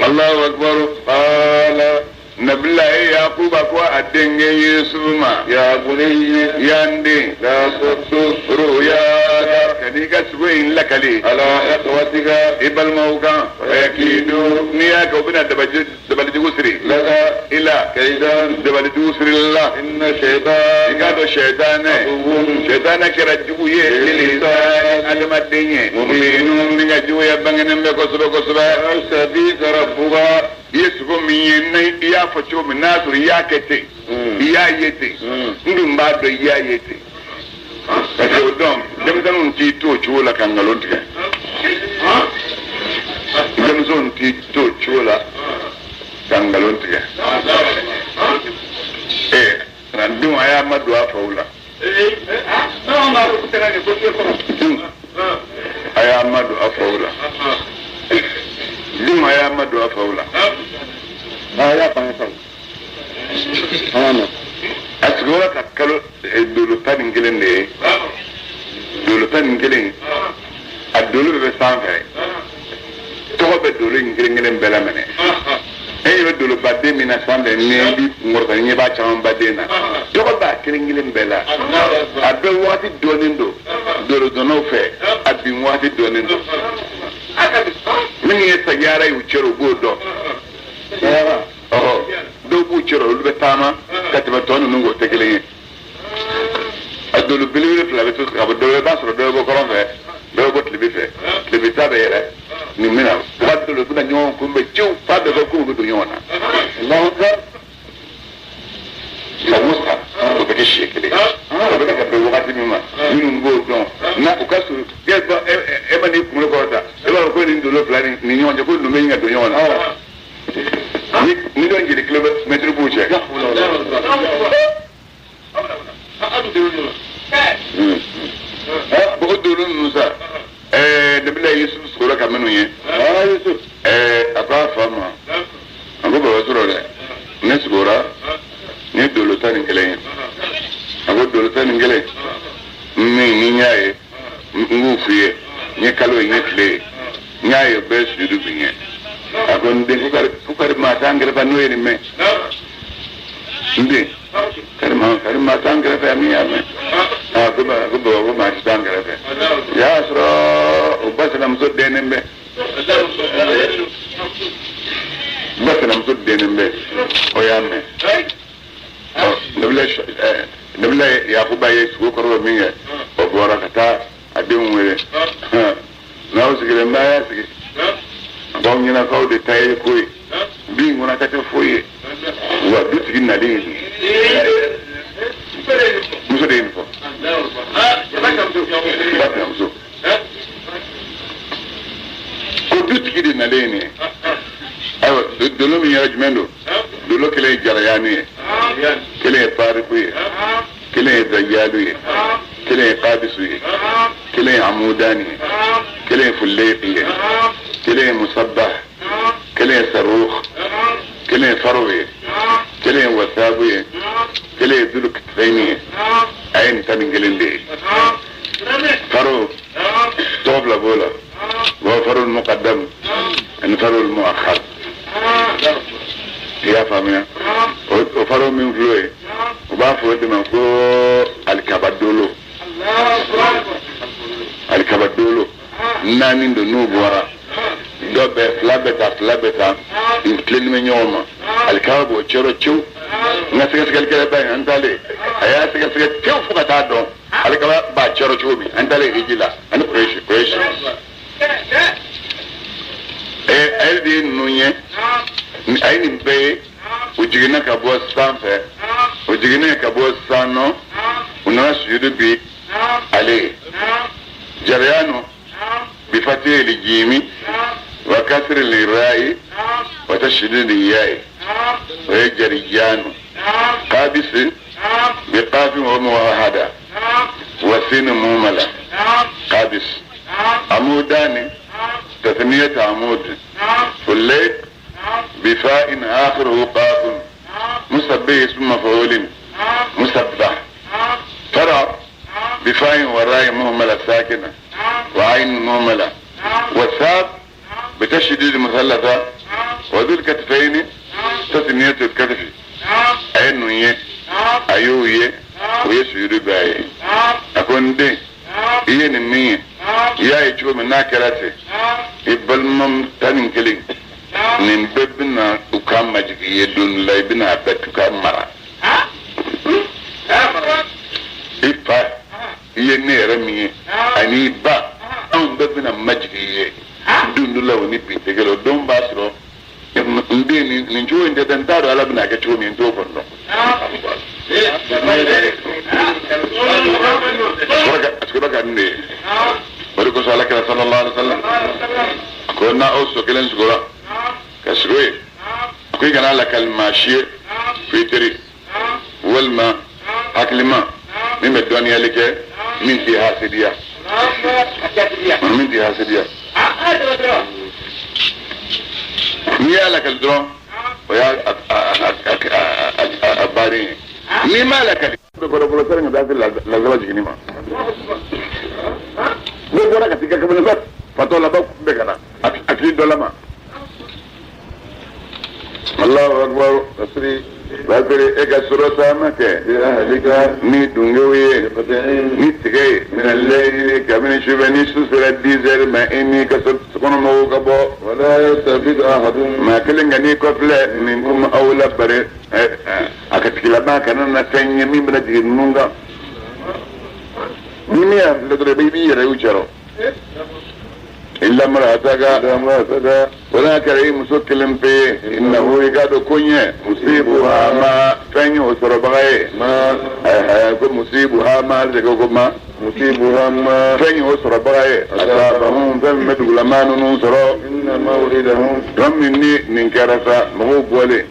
Allahu akbar. Qala Nabilayi Yakuba ko a denkɛ Yusufu ma ya bunayya yan den la taqsus ru'yaka kan'i ka sugo in lakali ala ikhwatika i balimaw kan fayakidu n'i y'a kɛ u bɛna dabalijugu siri laka ila kaidan dabalijugu siri la inna shaytan i k'a dɔn shaytanɛ shaytanɛ kɛra jugu ye lilisani adamaden ye mubinu min ka juguya bangenen bɛ kosɛbɛ kosɛbɛ sabika rabbuka i ye sogo min ye ni i y'a fɔ cogo min n'a sɔrɔ i y'a kɛ ten i y'a ye ten n dun b'a dɔn i y'a ye ten parce que o dɔn denmisɛnninw t'i to o cogo la ka nkalon tigɛ denmisɛnw t'i to o cogo la ka nkalon tigɛ nka denw a y'a ma don a faw la denw a y'a ma don a faw la denw ma don a faw la. A y'a faamu sa. A sigiyɔrɔ ka kalo dolo 11 de ye. Dolo 11, a dolo bɛɛ bɛ sanfɛ. Tɔgɔ bɛ dolo in kelen kelen bɛɛ la minɛ. E ɲɛ bɛ dolobaden min na sanfɛ, ni b'i kunkɔrɔta ɲɛ b'a caman baden na. Tɔgɔ b'a kelen kelen bɛɛ la. A bɛɛ waati dɔnnen don dolodɔnnaw fɛ, a bin waati dɔnnen don. Minnu ye sagiyara y'u cɛrɛ, u b'o dɔn. Ɔhɔ, dɔw b'u cɛrɛ, olu bɛ taama ka tɛmɛ tɔ ninnu k'o tɛ kelen ye. A dolo belebele fila bɛ to ka bɔ, dɔ b'a sɔrɔ dɔ bɛ bɔ kɔrɔn fɛ, dɔ bɛ bɔ tilebi fɛ. Tilebi ta bɛ yɛlɛ nin bɛna u ka dolo bɛna ɲɔgɔn kunbɛn cew, f'a bɛɛ kɛ k'u bɛ don ɲɔgɔn na. San o san o bɛ kɛ siɲɛ kelen, o bɛ kɛ ka bɛn wagati min ma, minnu b'o dɔn na u ka surun. E ma n'i kunkolo kɔrɔta, e b'a fɔ ko nin dolo fila ni ɲɔgɔn cɛ ko ninnu bɛ ɲini ka don ɲɔgɔn na. Ni dɔn jeli kilomɛtiri b'u cɛ. O dolo ninnu sa, nabila Yusuf sɔrɔ ka minnu ye, a ko a fa ma, a ko baba sɔrɔ dɛ, ne sigora ni dolo 11 ye. A ko dolo 11 min ni n y'a ye, n k'u f'i ye, n ye kalo ye, n ye tile ye, n y'a ye bɛɛ sujudu bi n ye. A ko n den, ko kari maa t'an kɛrɛfɛ n'o ye nin mɛn. N den, kari maa t'an kɛrɛfɛ min y'a mɛn. A ko baba, ko maa ti t'an kɛrɛfɛ. Y'a sɔrɔ o ba sinamuso dɛnnen bɛ. Ba sinamuso dɛnnen bɛ, o y'a mɛn. Nabila Yakuba ye sogo kɔrɔ min kɛ, o bɔra ka taa a denw wele. N'aw sigilen bɛ, a y'a sigi. A b'aw ɲɛna k'aw de ta ye ko ye. Bin kɔnɔ ka tɛ foyi ye. Wa dutigi nalen ye nin ye. Muso de ye nin fɔ. Ba sinamuso. Ko dutigi de nalen ye nin ye. Ayiwa, dolo min yɛrɛ jumɛn don? Dolo kelen ye jarayani ye, kelen ye fariku ye, kelen ye zayalu ye, kelen ye kabisu ye, kelen ye amudani ye, kelen ye fuleki ye, kelen ye musabah, kelen ye sarukh, kelen ye faro ye, kelen ye wasabu ye, kelen ye dulukitfɛni ye. A ye nin 11 de ye. Faro tɔgɔ fila b'o la, wa faro muqaddam ani faro muakhar. I y'a faamuya? O faro min filɛ ye, u b'a fɔ o de ma ko alikaba dolo. Alikaba dolo naani don, n'u bɔra dɔ bɛ fila bɛ ta, fila bɛ ta, u tilennen bɛ ɲɔgɔn ma. Alikaba b'o cɛrɔ cewu. N ka sɛgɛsɛgɛlikɛla ba in, an taalen, a y'a sɛgɛsɛgɛ tewu fo ka taa dɔn alikaba b'a cɛrɔ cogo min. An taalen hiji la ani Kurɛsi. A de ye ninnu ye, a ye nin bɛɛ ye. U jiginna ka bɔ sanfɛ, u jiginnen ka bɔ san nɔ, u nana sujudu bi ale ye. Jarayanu bi fatihi li jimi wa kasri li ra'i wa tashdidi li ya'i, o ye jarijanu. Kabisi bi qafin wa muwahada wa sin mumala kabis. Amudani تثنية عمود. فليك بفاء آخره قاف مسبح اسم مفعول مسبح. فرع بفاء وراء مهملة ساكنة وعين مهملة. والثاب بتشديد مثلثة وذو الكتفين تثنية الكتف. عين يه أيو يه ويسجد باي. أكون دي إيه نمية y'a ye cogo min n'a kɛra ten, i balima 11 nin bɛɛ bɛna u ka majigin ye don la, i bɛna a bɛɛ t'u ka mara. I fa i ye ne yɛrɛ min ye ani i ba, anw bɛɛ bɛna majigin ye don dɔ la, o ni bi tɛ kelen. O don b'a sɔrɔ n den nin cogo in tɛ dɛ, n t'a dɔn Ala bɛna kɛ cogo min, n t'o kɔni dɔn. A sɔrɔ ka nin de ye. O de kosɔn Ala kira sallallahu alaihi wa sallam a ko n'aw so kelen sugora ka sugo ye, a ko i kana lakali maa si ye f'i teri walima hakilima min bɛ dɔnniyali kɛ, min t'i hasidiya, min t'i hasidiya. N'i y'a lakali dɔrɔn o y'a a bannen ye. N'i m'a lakali bɛ kɔrɔ fɔlɔ sani ka taa se lazaba jiginni ma. Ne bɔra ka t'i ka kamalen fatɔ laban kun bɛ ka na a k'i dɔ lama. Allahu akbar Asiri Basiri e ka sɔrɔ taama kɛ bi ahlika ni dungew ye bi-qit'in ni tigɛ ye mina layli kabini sufɛ ni su sera 10 heures ma i n'i ka so kɔnɔ mɔgɔw ka bɔ. Wala yaltafit ahadun Maa kelen ka n'i kɔfilɛ minkum aw la bari a ka tigilama kana na fɛn ye min bɛna jigin ninnu kan. Ni min y'a filɛ dɔrɔn i b'i yɛrɛ y'u cɛrɔ. Illa imra'ataka illa imra'ataka o n'a kɛra i muso kelen pe ye innahu i k'a dɔn ko ɲɛ musibuha ma fɛn ye o sɔrɔbaga ye. Ma Ko musibuha ma de ko ma musibuha ma fɛn ye o sɔrɔbaga ye asabahum fɛn min bɛ dugulamaa ninnu sɔrɔ. Inna mawridahum Tuma min ni nin kɛra sa mɔgɔw bɔlen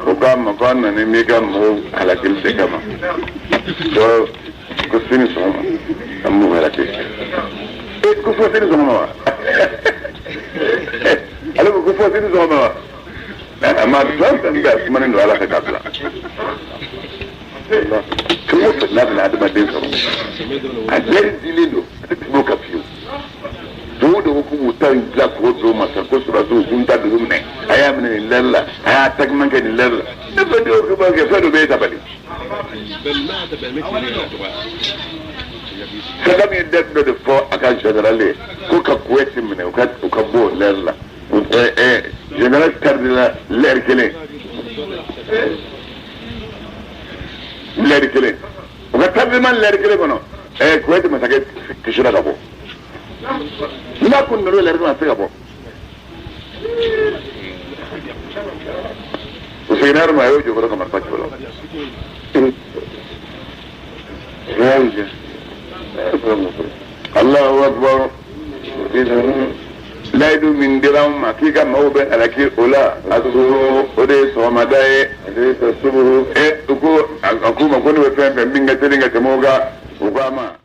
o k'a ma ko an nana n'i ka mɔgɔw halakili de kama ko ko sini sɔgɔma an b'u halaki e ko fo sini sɔgɔma wa ale ko ko fo sini sɔgɔma wa a ma fɛn fɛn bɛɛ sumanen don Ala fɛ k'a bila fɛn o fɛn n'a bɛna adamaden sɔrɔ a bɛɛ dilen don a tɛ tɛmɛ o kan fiyewu. Dɔw de ko k'u b'u ta in bila k'o don masa ko sɔrɔdasiw k'u ta dugu minɛ a y'a minɛ nin lɛri la a y'a takuma kɛ nin lɛri la ne fɛn dɔw ko b'a kɛ fɛn dɔ bɛ e dabali. Saddam ye date dɔ de fɔ a ka général ye ko ka Kuwait minɛ u ka bɔ o lɛri la général tarde la lɛri kelen lɛri kelen u ka tardement lɛri kelen kɔnɔ Kuwait masakɛ kisira ka bɔ. N'a kun nana lɛri kɔnɔ a tɛ se ka bɔ. U seginna yɔrɔ min a y'o jɔ kɔrɔ ka marifa ci o la. Allahu akbar layidu min dira anw ma k'i ka maaw bɛ halaki o la asubu o de ye sɔgɔmada ye. Alaysa subhu U ko a k'u ma ko ne bɛ fɛn fɛn min ka teli ka tɛmɛ o kan u k'a ma.